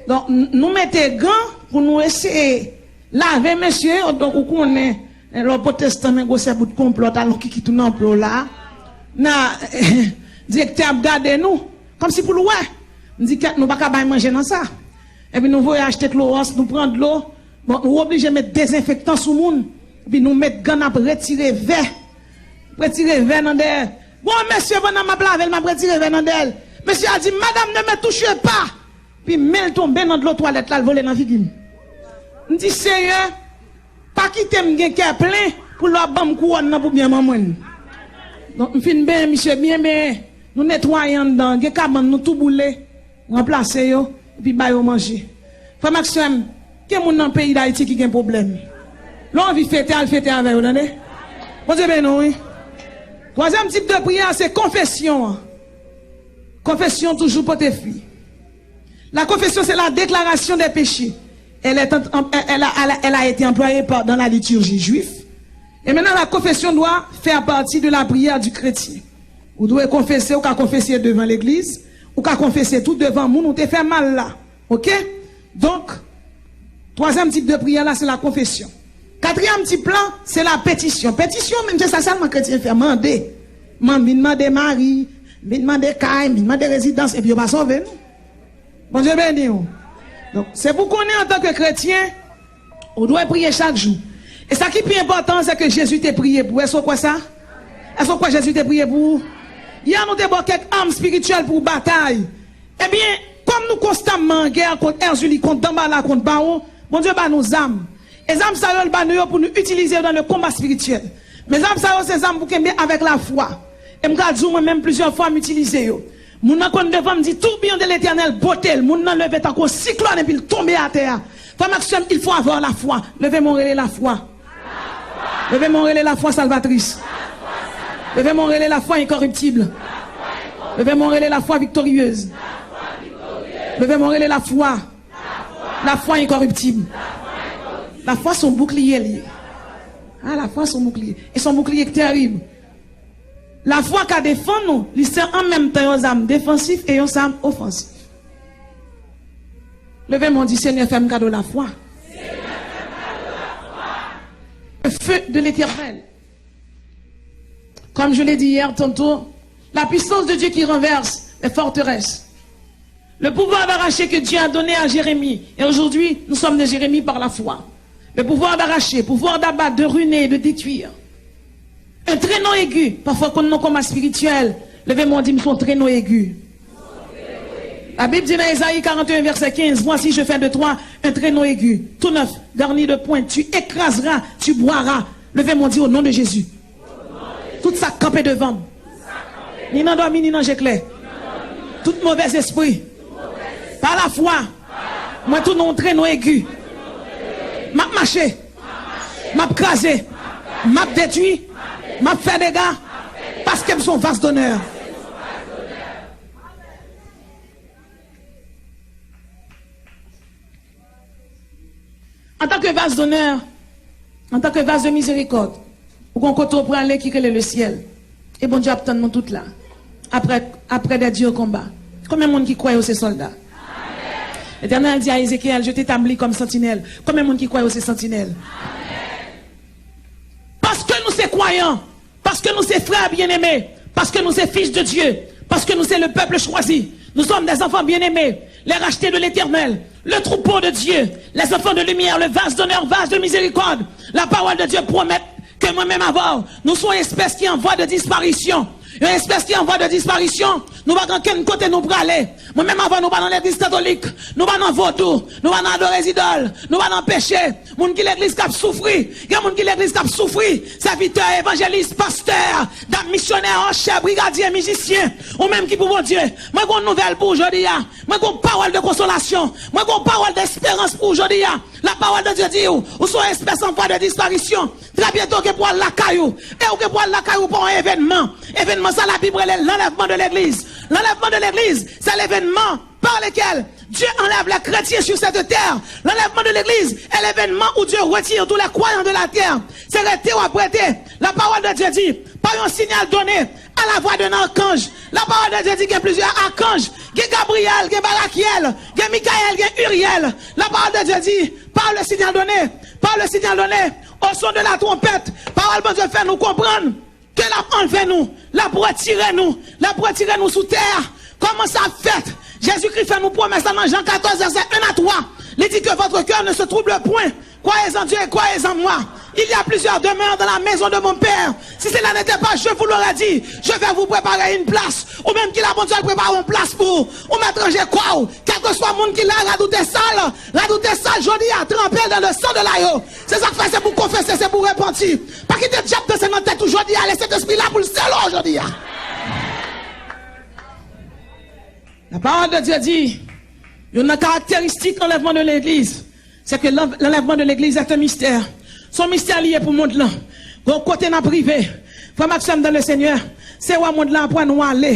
Donk, n-, nou mete gan pou nou eseye lave mesye yo. Donk, ou konnen, lè w pwotestan, men gwosè bout konplòt, alon kikit ou nan plo la. Na, direktè ap gade nou, kòmsi pou l wè. M di, kèt, nou pa ka bay manje nan sa. Epi nou voye achte klowòs, nou pran dlo. Bon, nou oblije met dezenfektan sou moun. Epi nou met gan, n ap retire vè. Retire vè nan dèyè. Bon, mesye, pandan m ap lave l, m ap retire vè nan dèyè l. Mesye a di, madame, ne me touchez pas! Pi men l tonbe nan dlo twalèt la, l vole nan figi m. M di, Seyè, pa kite m gen kè plen pou lè w ap ban m kouwòn nan pou byen manman m. Donk, m fin benyen misye byen benyen. Nou netwaye anndan, gen kabann nou tou boule. Ranplase yo, epi ba yo manje. Frè m ak sè m, gen moun nan peyi Dayiti ki gen pwoblèm. Lè w anvi fete, al fete avè yo, tande? Bondye beni w, wi. Twazyèm tip de priyè, se konfesyon an. Konfesyon toujou pote fwi. La confession, c'est la déclaration des péchés. Elle est en- en- elle a, elle a- elle a été employée par- dans la liturgie juive. Et maintenant, la confession doit faire partie de la prière du chrétien. Ou dwe konfese, ou ka konfese devan legliz, ou ka konfese tou devan moun ou te fè mal la. Oke? Donk, twazyèm tip de priyè la, se la konfesyon. Katriyèm tip la, se la petisyon. Petisyon, menm se sa sèlman kretyen fè, mande. Man- vin mande mari, vin mande kay, vin mande rezidans, epi yo pa sove nou. Bondye beni w. Donk, se pou konnen antanke kretyen, ou dwe priye chak jou. E sa ki pi enpòtan, se ke Jezi te priye pou ou. Èske w kwè sa? Èske w kwè Jezi te priye pou ou? Yè, nou te ba w kèk am espirityèl pou w batay. Ebyen, kòm nou konstamman an gè kont Èzili, kont Danbala, kont Bawon, Bondye ba nou zam. E zam sa yo, l ba nou yo pou nou itilize yo dans le combat spirituel. Men zam sa yo, se zam pou kenbe avèk lafwa. E m ka di w, mwen menm, plizyè fwa, m itilize yo. Moun nan konn devan m di, tourbillon de Letènèl bote l. Moun nan leve tankou yon siklòn epi l tonbe atè a. Frè m ak sè m, il faut avoir la foi. Leve men w rele lafwa. Leve men w rele lafwa salvatris. Leve men w rele lafwa enkoriptib. Leve men w rele lafwa viktoriyez. Leve men w rele lafwa. Lafwa enkoriptib. Lafwa se yon boukliye li ye. Ah, lafwa se yon boukliye. E se yon boukliye ki terib. Lafwa ka defann ou, li se an menm tan yon zam defansif e yon zam ofansif. Leve men w di, Senyè, fè m kado lafwa. Le feu de l'Éternel. Comme je l'ai dit hier tantôt, la puissance de Dieu qui renverse les forteresses. Le pouvoir d'arracher que Dieu a donné à Jérémie. Et aujourd'hui, nous sommes des Jérémie par la foi. Le pouvoir d'arracher, pouvoir d'abattre, de ruiner, de détruire. Un traîneau aigu, pafwa konn nan koma espirityèl, leve men w di m se yon traîneau aigu. La Bible dit dans Ésaïe quarante et un, verset quinze, voici, je fais de toi un traîneau aigu, tout neuf, garni de pointes. Tu écraseras, tu boiras. Leve men w di, au nom de Jésus. Tout sa k kanpe devan m, ni nan dòmi, ni nan je klè. Tout movèz espri, pa lafwa, mwen tounen yon trennen egi. M ap mache, m ap kraze, m ap detwi, m ap fè dega, paske m se yon vas donè. Antanke vas donè, antanke vas de mizerikòd, ou gon kote w prale ki rele lesyèl. E Bondye ap tann nou tout la. Après, après des durs combats. Konbyen moun ki kwè yo se sòlda? Letènèl di a Ezekyèl, je t'établis comme sentinelle. Konbyen moun ki kwè yo se santinèl? Paske nou se kwayan, paske nou se frè byeneme, paske nou se fis de Dye, paske nou se le pèp chwazi, nous sommes des enfants bien-aimés, les rachetés de l'Éternel, le troupeau de Dieu, les enfants de lumière, le vase d'honneur, vase de miséricorde. La parole de Dieu promet ke mwen menm avè w, nou se yon espès ki an vwa de disparisyon. Yon espès ki an vwa de disparisyon. Nou pa gen okenn kote nou prale. Mwen menm avè w, nou pa nan legliz katolik, nou pa nan vodou, nou pa nan adore zidòl, nou pa nan peche. Moun ki legliz k ap soufri. Gen moun ki legliz k ap soufri. Sèvitè, evanjelis, pastè, dam misyonè, chè, brigadye, mizisyen. Ou menm ki pou Bondye. Mwen gon nouvèl pou w jodi a. Mwen gon pawòl de konsolasyon. Mwen gon pawòl desperans pou w jodi a. La parole de Dieu di w, ou se yon espès an vwa de disparisyon. Trè byento w gen pou w al lakay ou. E ou gen pou w al lakay ou pa yon evènman. Evènman sa Labib rele l'enlèvement de l'église. L'enlèvement de l'église, c'est l'événement par lequel Dieu enlève les chrétiens sur cette terre. L'enlèvement de l'église est l'événement où Dieu retire tous les croyants de la terre. Se rete w ap rete. La parole de Dieu dit, par un signal donné à la voix d'un archange. La parole de Dieu dit gen plizyè akanj. Gen Gabriyèl, gen Barakyèl, gen Mikayèl, gen Iryèl. La parole de Dieu dit, par le signal donné, par le signal donné, au son de la trompette. Pawòl Bondye fè nou konprann ke l ap anlve nou, l ap retire nou, l ap retire nou sou tè a. Kòman sa ap fèt? Jezikri fè nou pwomès la nan Jan katòz, vèsè en a twa. Li di ke votre cœur ne se trouble point. Croyez en Dieu et croyez en moi. Il y a plusieurs demeures dans la maison de mon père. Si cela n'était pas, je vous l'aurais dit, je vais vous préparer une place. Ou menm ki la, Bondye al prepare yon plas pou ou. Ou mèt ranje kò w. Kèlkeswa moun ki la, radoute sa l, radoute sa l jodi a, tranpe l dans le sang de l'agneau. Se sa k fè se pou w konfese, se pou w repanti. Pa kite dyab danse nan tèt ou jodi a, lè Sentespri la pou l sele w jodi a. La parole de Dieu dit, youn nan karakteristik anlèvman de legliz, se ke l'enlèvement de l'église est un mystère. Se yon mistè li ye pou mond lan. Gon kote n ap rive. Frè m ak sè m dans le Seigneur, se wè mond lan aprann nou ale.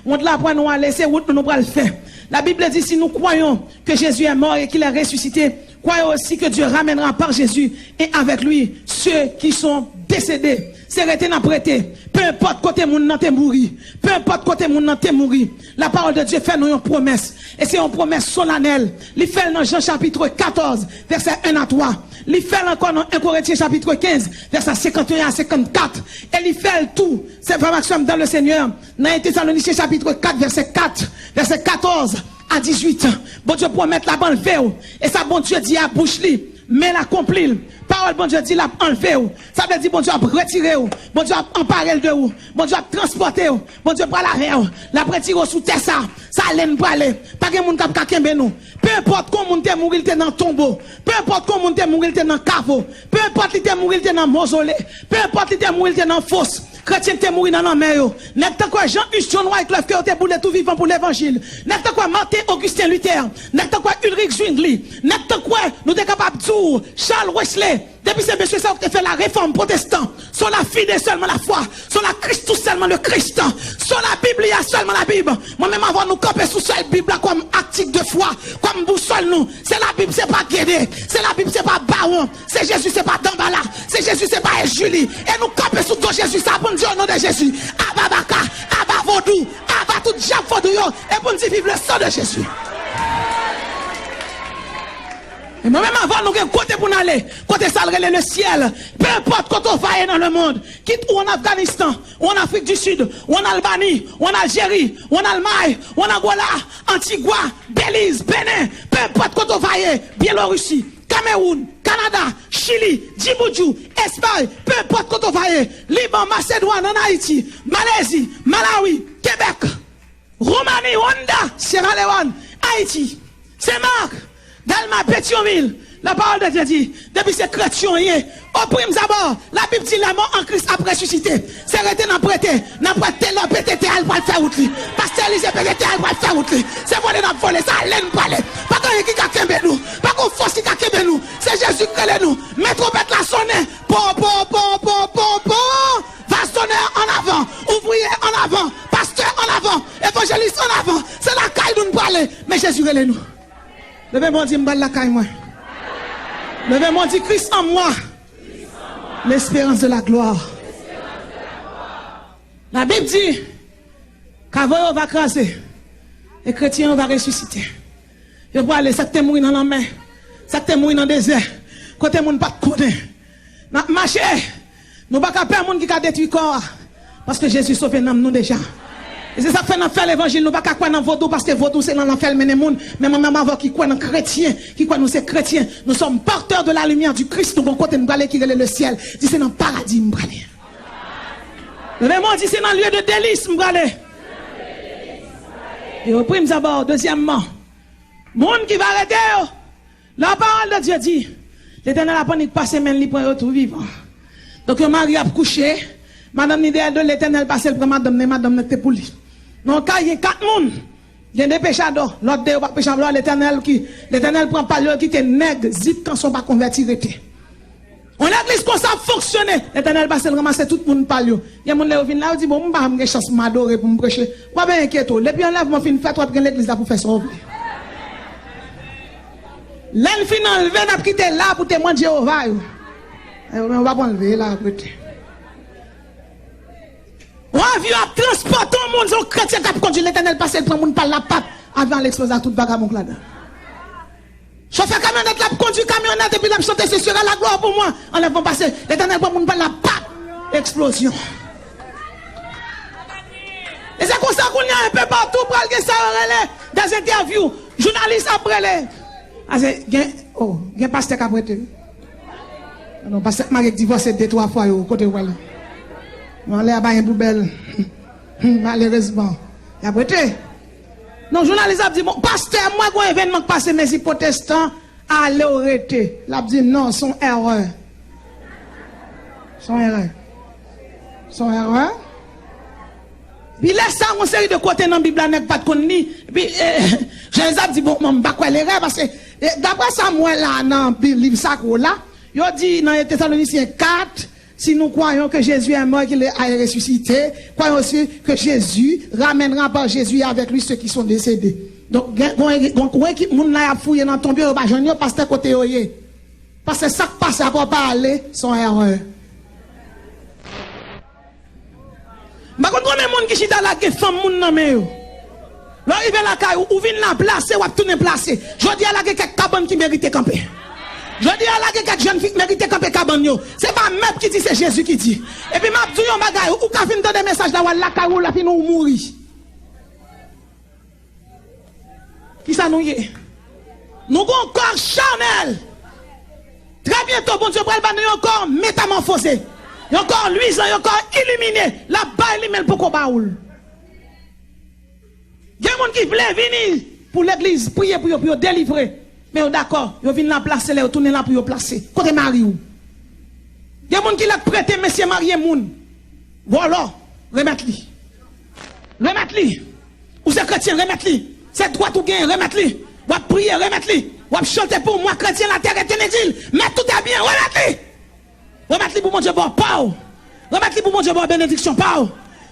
Mond lan aprann nou ale, se wout nou nou pral fè. La Bible dit, si nous croyons que Jésus est mort et qu'il est ressuscité, croyez aussi que Dieu ramènera par Jésus et avec lui ceux qui sont décédés. Se rete n ap rete. Peu importe kote moun nan te mouri. Peu importe kote moun nan te mouri. La parole de Dieu fè nou yon pwomès. E se yon pwomès solanèl. Li fè l nan Jan chapit katòz, vèsè en a twa. Li fè l ankò nan en Korentyen chapit kenz, vèsè senkant e en a senkant kat. E li fè l tou, se frè m ak sè m dans le Seigneur, nan en Tesalonisyen chapit kat, vèsè kat, vèsè katòz a dizuit. Bondye pwomèt l ap anlve w. E sa Bondye di a bouch li, men l akonpli l. Pawòl Bondye di l ap anlve w. Sa vle di Bondye ap retire w. Bondye ap anpare l de ou. Bondye ap transpòte w. Bondye pral avè w. L ap retire w sou tè sa. Sa ale n prale. Pa gen moun k ap ka kenbe nou. Peu importe kon moun te mouri, l te nan tonbo. Peu importe kon moun te mouri, l te nan kavo. Peu importe li te mouri, l te nan mozole. Peu importe li te mouri, l te nan fos. Kretyen ki te mouri nan lanmè yo. Nèg tankou Jean Hus, John Wycliffe, ke yo te boule tou vivan pou levanjil. Nèg tankou Martin Augustin Luther. Nèg tankou Ulrich Zwingli. Nèg tankou, nou te kapab di w, Charles Wesley. Depi se mesye sa yo ki te fè la réforme protestante. Sola fide, sèlman lafwa. Sola Christus, sèlman le Christ. Sola Biblia, sèlman Labib. Mwen menm avè w nou kanpe sou sèl Bib la kòm article de foi, kòm bousòl nou. Se Labib, se pa Gede. Se Labib, se pa Bawon. Se Jezi, se pa Danbala. Se Jezi, se pa Ejili. E nou kanpe sou do Jezi sa pou n di, o non de Jezi, aba baka, aba vodou, aba tout dyab vodou yo, e pou n di, vive le sang de Jésus. E mwen menm avè w nou gen kote pou n ale. Kote sa l rele le syèl. Pe enpòt kote w va ye nan le monde, kit ou an Afganistan, ou an Afrik di Sid, ou an Albani, ou an Aljeri, ou an Almay, ou an Angola, Antigwa, Beliz, Benen, pe enpòt kote w va ye, Byelorisi, Kamewoun, Kanada, Chili, Djiboudjou, Espay, pe enpòt kote w va ye, Liban, Masedwàn, ann Ayiti, Malezi, Malawi, Kebèk, Womani, Rwanda, Syera Lewòn, Ayiti, Senmak, Dèlma, Petyonvil, la parole de Dieu dit, depi se kretyen w ye, au prime abord, Labib di, la mort en Christ ap resisite. Se rete n ap rete, n ap wè telò pete tè a, l pral fè wout li. Pastè Elize pete tè a, l pral fè wout li. Se vole n ap vole, se ale n prale. Pa gen anyen ki ka kenbe nou. Pa gen fòs ki ka kenbe nou. Se Jezi k rele nou. Men twonpèt la sonnen. Po, po, po, po, po, po. Vazonè, an avan. Ouvriyè, an avan. Pastè, an avan. Evanjelis, an avan. Se lakay nou n prale. Men Jezi rele nou. Leve men w, di, m pral lakay mwen. Leve men w, di, Christ en moi, l'espérance de la gloire. Labib di, kavo yo va kraze, e kretyen yo va resisite. Yo prale, sa k te mouri nan lanmè, sa k te mouri nan dezè, kote moun pa t konnen. N ap mache. Nou pa ka pè moun ki ka detwi kò a. Paske Jezi sove nanm nou deja. E se sa k fè n ap fè levanjil. Nou pa ka kwè nan vodou, paske vodou se nan lanfè l mennen moun. Men mwen menm avè w ki kwè nan kretyen, ki kwè nou se kretyen, nous sommes porteurs de la lumière du Christ. Nou gon kote n prale ki rele le syèl. Di, se nan paradi m prale. Leve men w, di, se nan lieu de délice m prale. E au prime abord, dezyèmman, moun ki va rete yo, la parole de Dieu dit, Letènèl ap annik pase men l, li pran yo tou vivan. Donk, yon mari ap kouche, madanm li dèyè l, Letènèl pase l pran madanm nan, madanm nan te pou li. Nan yon kay, gen kat moun, gen de pechadò, lòt de yo pa pechadò, Letènèl ki, Letènèl pran pa l yo, kite nèg zip kanson pa konvèti rete. Yon legliz konsa ap fonksyone, Letènèl pase l ranmase tout moun pa l yo. Gen moun lè yo vin la, yo di, bon, m pa janm gen chans m adore pou m preche. W ap enkyete w. Depi anlèvman fin fèt, w ap gen legliz la pou fè sa w vle. Lè n fin anlve, n ap kite la pou temwen Jewova yo. E yo menm yo p ap anlve, la y ap rete. Yon avyon ap transpòte yon moun, se yon kretyen k ap kondui, Letènèl pase l pran moun pa l la, pap, avyon an l eksploze ak tout vagabon k ladan l. Chofè kamyonèt la ap kondui kamyonèt epi l ap chante, se sera la gloire pour moi. Anlèvman pase, Letènèl pran moun pa l la, pap! Eksplozyon. E se konsa kounye a, enpe patou pral gen sa yo rele des interviews. Jounalis ap rele. Ase, gen, oh, gen pastè k ap rete. Non, pastè k marye k divòse de twa fwa yo, kote yo prale? Non, lè a pa gen poubèl. Malerezman. Y ap rete. Non, jounalis ap di, bon, pastè, m wè gon evènman k pase, men si pwotestan, ale w rete. L ap di, non, se yon erè. Se yon erè. Se yon erè. Pi lè sa, yon seri de kote nan Bib la, nèg pa t konn li. Pi, eh, jounalis ap di, bon, mwen, m pa kwè l erè, paske, eh, daprè sa m wè la nan Bib, liv sakre w la, yo di nan Tesalonisyen kat, si nous croyons que Jésus est mort et qu'il est ressuscité, croyons aussi que Jésus ramènera par Jésus et avec lui ceux qui sont décédés. Donk, gen, gen, gen, gen ekip moun la y ap fouye nan tonbe yo, yo pa jwenn yo, pastè kote yo ye. Pastè, sa k pase a pa w pa ale, se yon erè. M pa konn konbyen moun ki chita la gen fanm moun nan men yo. Lè w rive lakay ou, ou vin la plase, w ap tounen plase. Jodi a la gen kèk kabann ki merite kanpe. Jodi a la gen kèk jèn fi ki merite kanpe kabann yo. Se pa mèt ki di, se Jezi ki di. Epi m ap di w yon bagay, ou ka fin tande mesaj la, w al lakay ou, l ap fin ou mouri. Kisa nou ye? Nou gon kò chanèl. Trè byento, Bondye pral ba nou yon kò metamòfoze. Yon kò lwizan, yon kò ilimine. L ap bay li, men l poko ba ou l. Gen moun ki vle vini pou legliz, priye pou yo, pou yo delivre. Men yo dakò, yo vin la plase, lè yo tounen la pou yo plase. Kote mari w? Gen moun ki lèk prete mesye marye moun. Vòlò, remèt li. Remèt li. Ou se kretyen, remèt li. Se dwèt ou genyen, remèt li. W ap priye, remèt li. W ap chante pou mwa, kretyen, la terre est un exil. Mais tout est bien, remèt li. Remèt li pou Bondye ba w pa w. Remèt li pou Bondye ba w benediksyon pa w.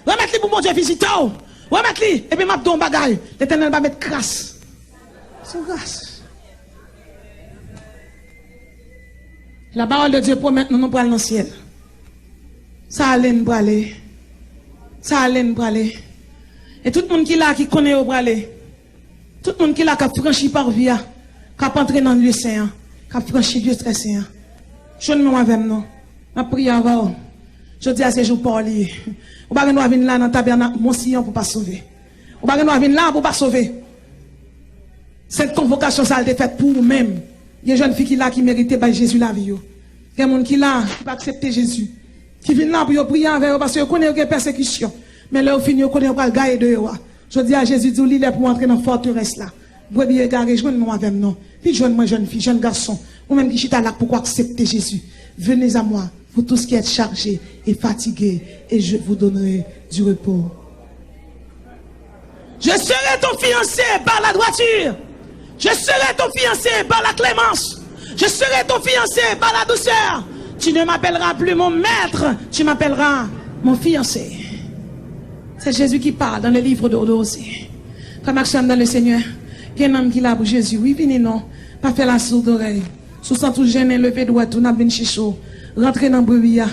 Remèt li pou Bondye vizite w. Remèt li. Epi m ap di w yon bagay. Letènèl va met kras sou kras. La parole de Dieu pwomèt nou, nou pral nan syèl. Sa ale n prale. Sa ale n prale. E tout moun ki la ki konnen yo prale. Tout moun ki la k ap franchi parvi a, k ap antre nan lye sen an, k ap franchi lye trè sen an. Jwenn menm avè m non. M ap priye avè w. Jodi a se jou pa w li ye. Ou pa gen dwa vin la nan tabènak Mont Siyon pou pa sove. Ou pa gen dwa vin la pou pa sove. Sent konvokasyon sa a te fèt pou ou menm. Gen jèn fi ki la ki merite bay Jezi lavi yo. Gen moun ki la ki pa aksepte Jezi. Ki vin la pou yo priye avè yo paske yo konnen yo gen pèsekisyon. Men lè yo fini yo konnen yo pral gaye deyò a. Jodi a Jezi di w li lè pou w antre nan fòterès la. Brebi egare, jwenn mwen avè m non. Vin jwenn mwen jèn fi, jèn gason. Ou menm ki chita la k poko aksepte Jezi. Venez à moi, vous tous qui êtes chargés et fatigués, et je vous donnerai du repos. Je serai ton fiancé par la droiture. Je serai ton fiancé par la clémence. Je serai ton fiancé par la douceur. Tu ne m'appelleras plus mon maître, tu m'appelleras mon fiancé. C'est Jésus qui parle dans le livre de, de Osée. Frè m ak sè m dans le Seigneur, gen nanm ki la pou Jezi. Wi, vini non. Pa fè la sourdorèy. Si w santi w jennen, leve dwèt ou, n ap vin chèche w. Rantre nan brebi a.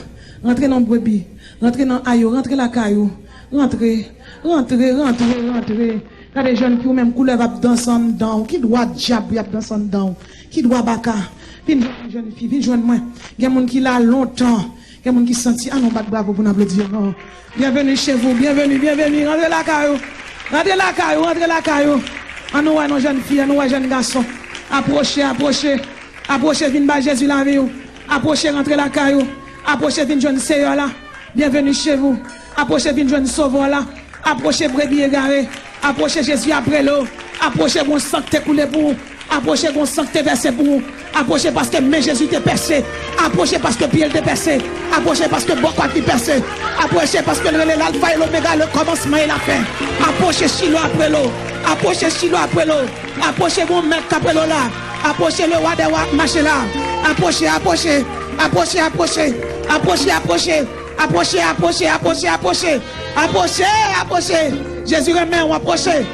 Rantre nan brebi. Rantre nan ayo. Rantre lakay ou. Rantre. Rantre, rantre, rantre. Gade jèn fi ou menm koulèv ap danse anndan w. Ki dwa dyab y ap danse anndan w? Ki dwa baka? Vin jwenn mwen jèn fi, vin jwenn mwen. Gen moun ki la lontan. Gen moun ki santi, an nou bat bravo pou n aplodi ankò. Bienvenue chez vous, bienvenue, bienvenue. Rantre lakay ou. Rantre lakay ou, rantre lakay ou. An nou wè non jèn fi, an nou wè jèn gason. Apwoche, apwoche. Apwoche vin bay Jezi lavi w. Apwoche rantre lakay ou. Apwoche vin jwenn Seyè la. Bienvenue chez vous. Apwoche vin jwenn Sovè la. Apwoche brebi egare. Apwoche Jezi ap rele w. Apwoche gon san k te koule pou ou. Apwoche gon san k te vèse pou ou. Apwoche paske men Jezi te pèse. Apwoche paske pye l te pèse. Apwoche paske bò kwat li pèse. Apwoche paske l rele l Alfa e Lomega, le kòmansman e lafen. Apwoche Chilo ap rele w. Apwoche Chilo ap rele w. Apwoche gon mèt k ap rele w la. Apwoche le wa dè wa ap mache la. Apwoche, apwoche. Apwoche, apwoche. Apwoche, apwoche. Apwoche, apwoche, apwoche, apwoche. Apwoche, apwoche. Jezi renmen w, apwoche.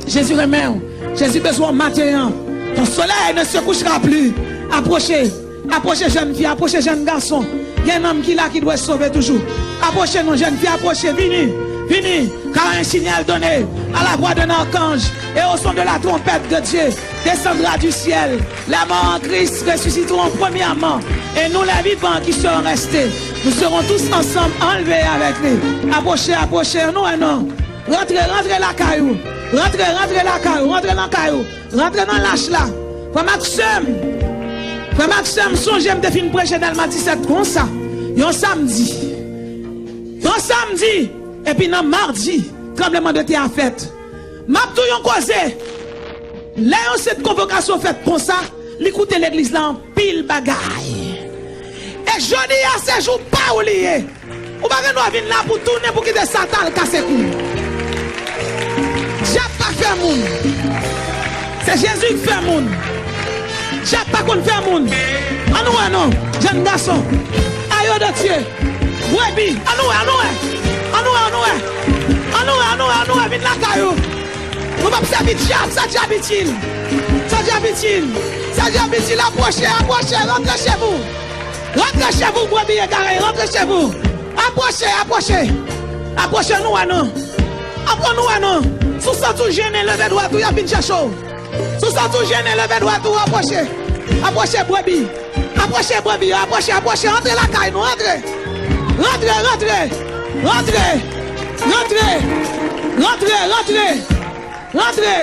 Jezi renmen w. Jezi bezwen w maten an. Ton soleil ne se couchera plus. Apwoche. Apwoche jèn fi, apwoche jèn gason. Gen nanm ki la ki dwe sove toujou. Apwoche non jèn fi, apwoche, vini, vini. Car un signal donné à la voix d'un archange et au son de la trompette de Dieu descendra du ciel. Les morts en Christ ressusciteront premièrement et nous les vivants qui serons restés, nous serons tous ensemble enlevés avec lui. Apwoche, apwoche, an nou wè non. Rantre, rantre lakay ou. Rantre, rantre lakay ou, rantre lakay ou. Rantre nan lach la. Frè m ak sè m. Frè m ak sè m, sonje m te fin preche Dèlma disèt konsa. Yon samdi. Yon samdi. Epi nan madi, tranbleman de tè a fèt. M ap di w yon koze. Lè yon sent konvokasyon fèt konsa, li koute legliz la anpil bagay. E jodi a, se jou pa w li ye. Ou pa gen dwa vin la pou tounen pou kite Satan al kase kou w. Dyab pa fè moun. Se Jezi k fè moun. Dyab pa konn fè moun. An nou wè non, jèn gason. Ayo de Dye. Brebi. An nou wè, an nou wè. An nou wè, an nou wè. An nou wè, an nou wè, an nou wè. Vin lakay ou. Nou p ap sèvi dyab, sa dyab itil. Sa dyab itil. Sa dyab itil. Apwoche, apwoche, rantre chez vous. Rantre chez vous, brebi egare, rantre chez vous. Apwoche, apwoche. Apwoche, nou wè non. Apwoche, nou wè non. Si w santi w jennen, leve dwèt ou, y ap vin chèche w. Si w santi w jennen, leve dwèt ou, apwoche. Apwoche, brebi. Apwoche, brebi yo, apwoche, apwoche. Rantre lakay nou, rantre. Rantre, rantre. Rantre. Rantre. Rantre, rantre. Rantre.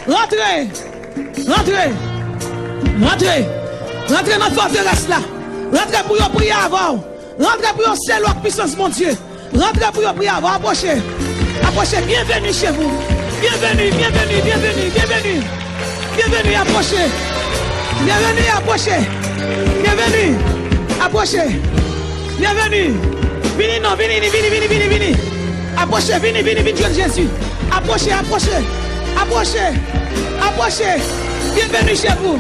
Rantre. Rantre. Rantre. Rantre nan fòterès la. Rantre pou yo priye avè w. Rantre pou yo sele w ak pisans Bondye. Rantre pou yo priye avè w. Apwoche. Apwoche. Bienvenue chez vous. Bienvenue, bienvenue, bienvenue, bienvenue. Bienvenue, apwoche. Bienvenue, apwoche. Bienvenue, apwoche. Bienvenue. Vini non, vini, vini, vini, vini, vini, vini. Apwoche, vini, vini, vin jwenn Jezi. Apwoche, apwoche, apwoche, apwoche. Bienvenue chez vous.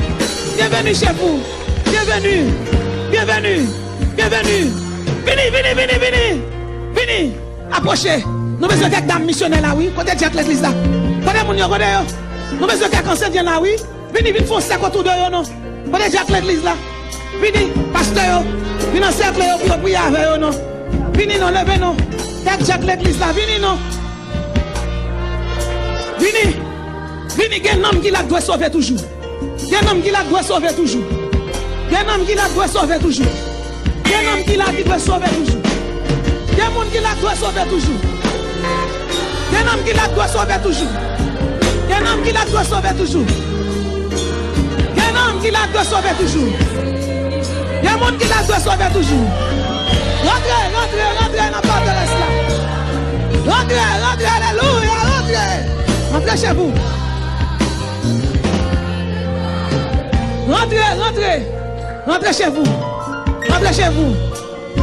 Bienvenue chez vous. Bienvenue. Bienvenue. Bienvenue. Vini, vini, vini, vini. Vini. Apwoche. Nou bezwen kèk dam misyonè la, wi. Kote dyak legliz la? Kote moun yo, kote yo? Nou bezwen kèk ansyen la, wi. Vini, vin fè yon sèk otou de yo non. Kote dyak legliz la? Vini, pastè yo. Vin ansèkle yo pou yo priye avè yo non. Vini non, leve non. Kèk dyak legliz la, vini non. Vini. Vini, gen nanm ki la k dwe sove toujou. Gen nanm ki la k dwe sove toujou. Gen nanm ki la k dwe sove toujou. Gen nanm ki la ki dwe sove toujou. Gen moun ki la k dwe sove toujou. Gen nanm ki la k dwe sove toujou. Gen nanm ki la k dwe sove toujou. Gen nanm ki la k dwe sove toujou. Gen moun ki la k dwe sove toujou. Rantre, rantre, rantre nan fòterès la. Rantre, rantre, alelouya, rantre. Rantre chez vous. Rantre, rantre. Rantre chez vous. Rantre chez vous.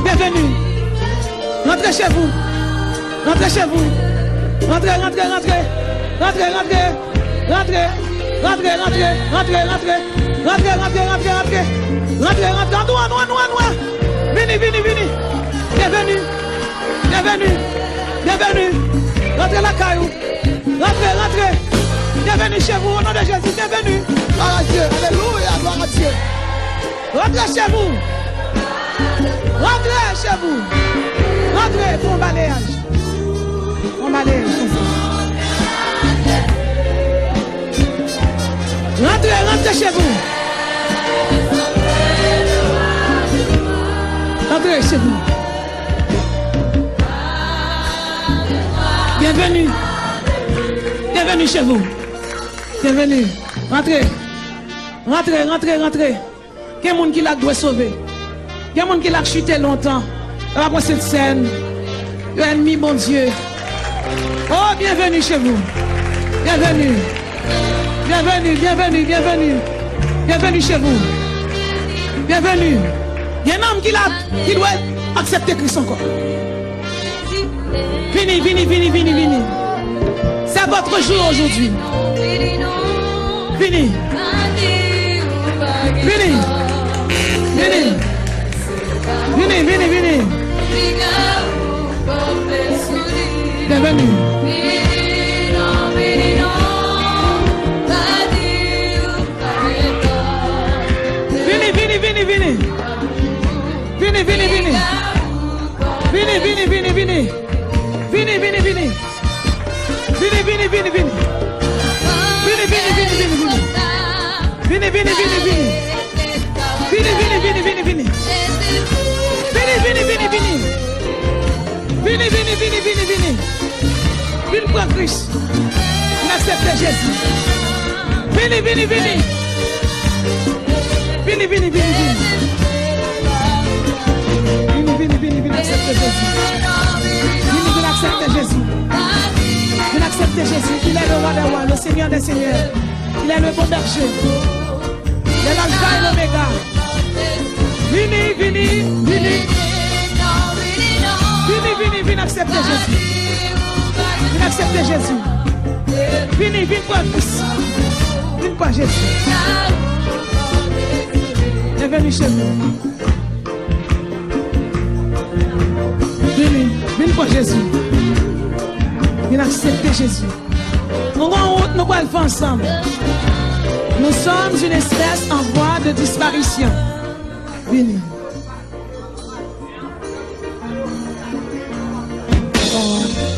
Bienvenue. Rantre chez vous. Rantre chez vous. Rantre, rantre, rantre. Rantre, rantre. Rantre, rantre, rantre. Rantre, rantre, rantre. Rantre, rantre, rantre. Rantre, rantre. Annou, annou, annou, annou. Vini, vini, vini. Bienvenue. Bienvenue. Bienvenue. Rantre lakay ou. Rantre, rantre. Bienvenue chez vous, au nom de Jésus. Bienvenue. Gloire à Dieu. Alléluia. Gloire à Dieu. Rantre chez vous. Rantre chez vous. Rantre, fè yon baleyaj. Fè yon baleyaj konsa. Rantre, rantre chez vous. Rantre chez vous. Bienvenue. Bienvenue chez vous. Bienvenue. Rantre. Rantre, rantre, rantre. Gen moun ki la k dwe sove. Gen moun ki la k chite lontan. Yo pa pran Sentsèn. Yo ènmi Bondye. Oh, bienvenue chez vous. Bienvenue. Bienvenue, bienvenue, bienvenue. Bienvenue chez vous. Bienvenue. Gen nanm ki la, ki dwe aksepte Kris ankò. Vini, vini, vini, vini, vini. C'est votre jour aujourd'hui. Vini. Vini. Vini. Vini, vini, vini. Bienvenue. Vini, vini, vini, vini. Vini, vini, vini. Vini, vini, vini, vini. Vini, vini, vini. Vini, vini, vini, vini. Vini, vini, vini, vini, vini. Vini, vini, vini, vini. Vini, vini, vini, vini, vini. Vini, vini, vini, vini. Vini, vini, vini, vini, vini. Vin pran Kris. Vin aksepte Jezi. Vini, vini, vini. Vini, vini, vini, vini. Vini, vini, vini, vin aksepte Jezi. Vini, vin aksepte Jezi. Vin aksepte Jezi. Il est le roi des rois, le Seigneur des seigneurs. Il est le bon berger. Il est l'alpha et l'oméga. Vini, vini, vini. Vini, vini, vin aksepte Jezi. Vin aksepte Jezi. Vini, vin pran Kris. Vin pran Jezi. Bienvenue chez nous. Vini, vin pran Jezi. Vin aksepte Jezi. Nou gen yon wout nou pral fè ansanm. Nous sommes une espèce en voie de disparition. Vini.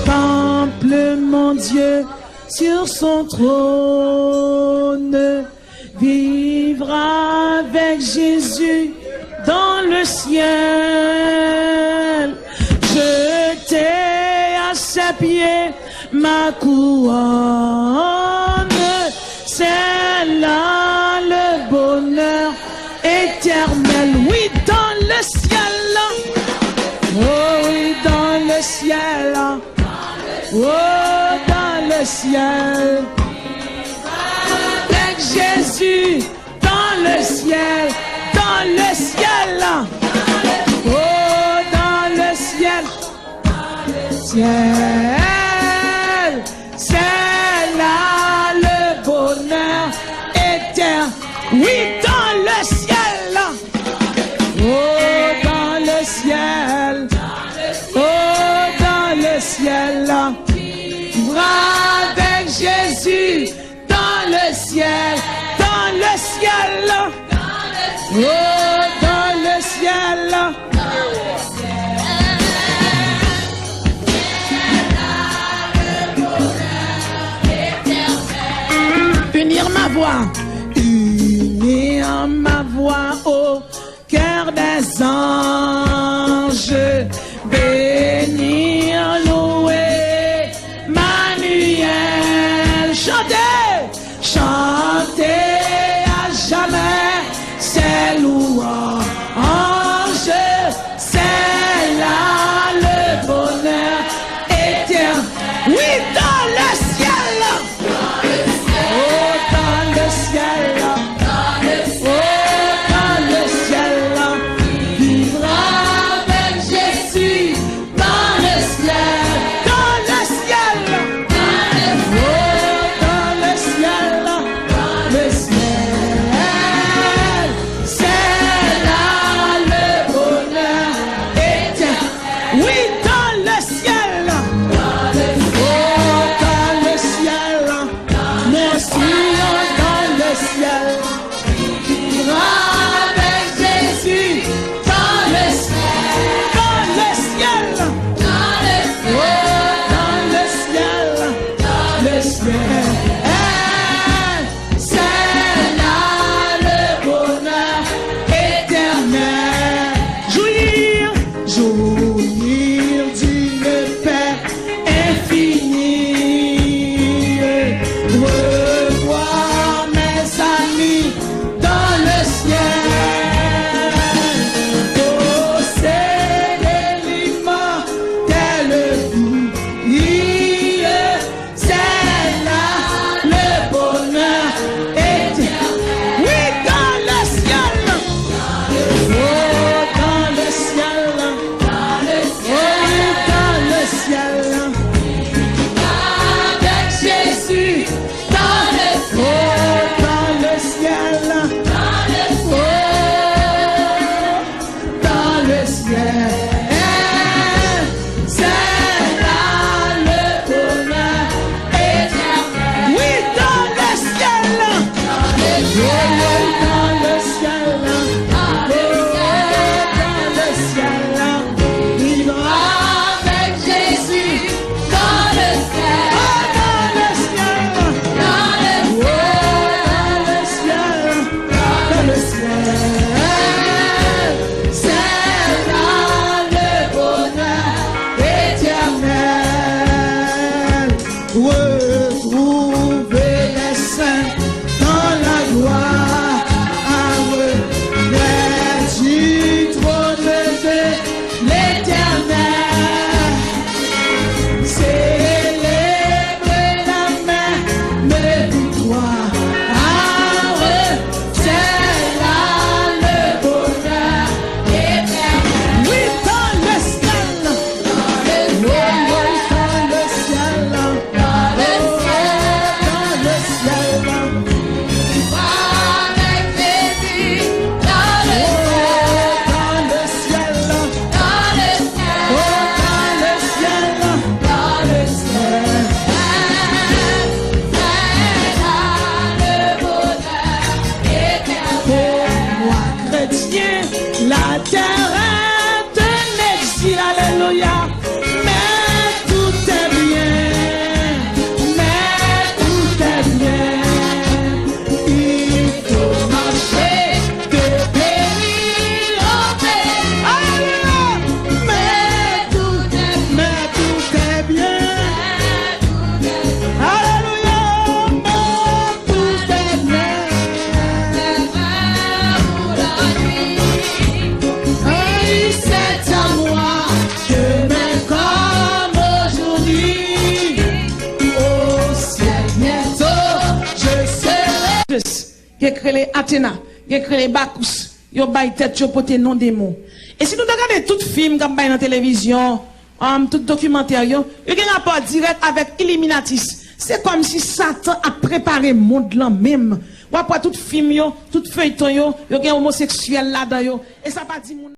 Contemple mon Dieu sur son trône. Vivre avec Jésus dans le ciel. Jeter à ses pieds ma couronne. C'est là le bonheur éternel. Oui, dans le ciel. Oh oui, dans le ciel. Oh, dans le ciel. Avec Jésus, dans le ciel, dans le ciel. Oh, dans le ciel. C'est là le bonheur éternel. Oui, dans le ciel. Oh, dans le ciel. Oh, dans le ciel. Vivre avec Jésus. Dans le ciel, dans le ciel, oh, dans le ciel. Unir ma voix, unir ma voix au chœur des anges, bénir, louer Manuel. Chantez, chantez à jamais ses louanges. C'est là le bonheur éternel. Oui, dans le ciel. Oh, dans le ciel. Oh, dans le ciel. Vivre avec Jésus dans le ciel. Dans le ciel. Oh, dans le ciel. Le ciel. C'est là le bonheur éternel. Oui, dans le ciel. Oh, dans le ciel. Mon Sion dans le ciel. Vivre avec Jésus dans le ciel. Dans le ciel. Dans le ciel. Oh, dans le ciel. Dans le ciel. C'est là le bonheur éternel. Jouir, jouir d'une paix infinie. Revoir mes amis dans le ciel. Posséder l'immortelle vie. C'est là le bonheur éternel. Oui, dans le ciel. Oh, dans le ciel. Oh, oui, dans le ciel. Avec Jésus, dans le ciel. Oh, dans le ciel. Oh, dans le ciel. C'est là le bonheur éternel. Oui, dans le ciel. Oui, dans le ciel. Oh, dans le ciel. Vivre avec Jésus dans le ciel. Oh, dans le ciel. Dans le ciel. Dans le ciel. Dans le ciel. C'est là le bonheur éternel. Retrouver les saints dans la gloire, près du trône de l'Éternel. Célébrer la même victoire. C'est là le bonheur éternel. Oui, dans le ciel. Oui, oui, dans le ciel. Dans le ciel. Dans le ciel. Avec Jésus. Dans le ciel. Dans le ciel. Oh, dans le ciel. Dans le ciel. Pour moi, chrétien, la terre est un exil. Alléluia. Mais tout est bien. Mais tout est bien. Il faut marcher de pays en pays. Alléluia. Mais tout est, mais tout est bien. Alléluia. Mais tout est bien. Ay, c'est à moi, demain comme aujourd'hui. Au ciel bientôt, je serai. Gen k rele Athena, gen k rele Bacchus, yo bay tèt yo pote non demon. E si nou ta gade tout fim k ap bay nan televizyon, um, tout dokimantè yo, yo gen rapò dirèk avèk Illuminatis. Se kòmsi Satan ap prepare mond lan menm. W ap wè tout fim yo, tout feyton yo, yo gen omoseksyèl ladan yo. E sa pa di moun